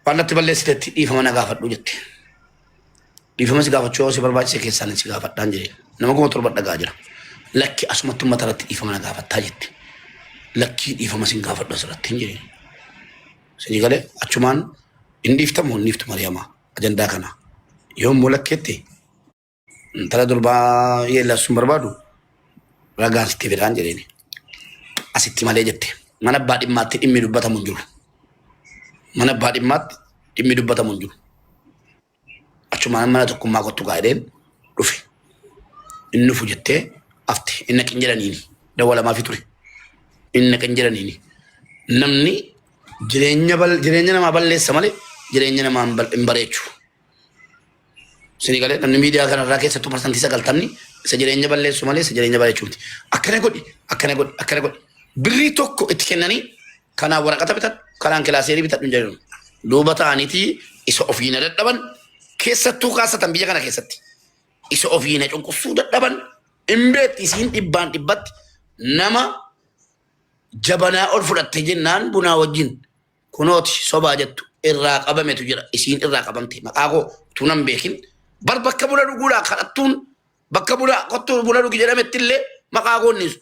[SPEAKER 8] Waan natti balleessitetti dhiifama na gaafadhu jette. Dhiifama si gaafachuu yoo si barbaachise keessaan si gaafadhaan jedheen. Nama 7,000 dhagaa jira. Lakki asumatti uummata irratti dhiifama na gaafattaa jette. Lakkii dhiifama sin gaafadhu asirratti hin jedheen. Sinii galee achumaan hin dhiiftamu hin dhiiftu Mariyamaa ajandaa kana. Yoo immoo lakkeette intala durbaa yeellassuun barbaadu ragaan sitti fidaan jedheen. Asitti malee jette. Mana abbaa dhimmaatti dhimmi dubbatamu hin jiru. Mana abbaa dhimmaatti dhimmi dubbatamu hin jiru. Achumaan mana tokkummaa kottu gaa jedheen dhufe. Inni dhufu jettee afte inni naqin jedhaniini. Dawwalamaafi ture. Inni naqin jedhaniini. Namni jireenya bal jireenya namaa balleessa malee jireenya namaa hin bal- hin bareechu. Isinii galee namni miidiyaa kanarraa keessattuu parsantii sagaltamni isa jireenya balleessu malee isa jireenya bareechuu miti. Akkana godhi, akkana godhi, akkana godhi. Birrii tokko itti kennanii kanaan waraqata bitadhu, kanaan kilaaseerii bitadhu hin jedhanu. Duuba ta'aniiti isa ofiina dadhaban keessattuu kaasatan biyya kana keessatti. Isa ofiina cunqursuu dadhaban hin beekti isiin dhibbaan dhibbatti nama jabanaa ol fudhatte jennaan bunaa wajjin kunooti sobaa jettu irraa qabametu jira isiin irraa qabamte maqaa koo utuu nan beekin bar bakka buna dhuguudhaa kadhattuun bakka buna kottu buna dhugi jedhametti illee maqaa koo hin dhiisu.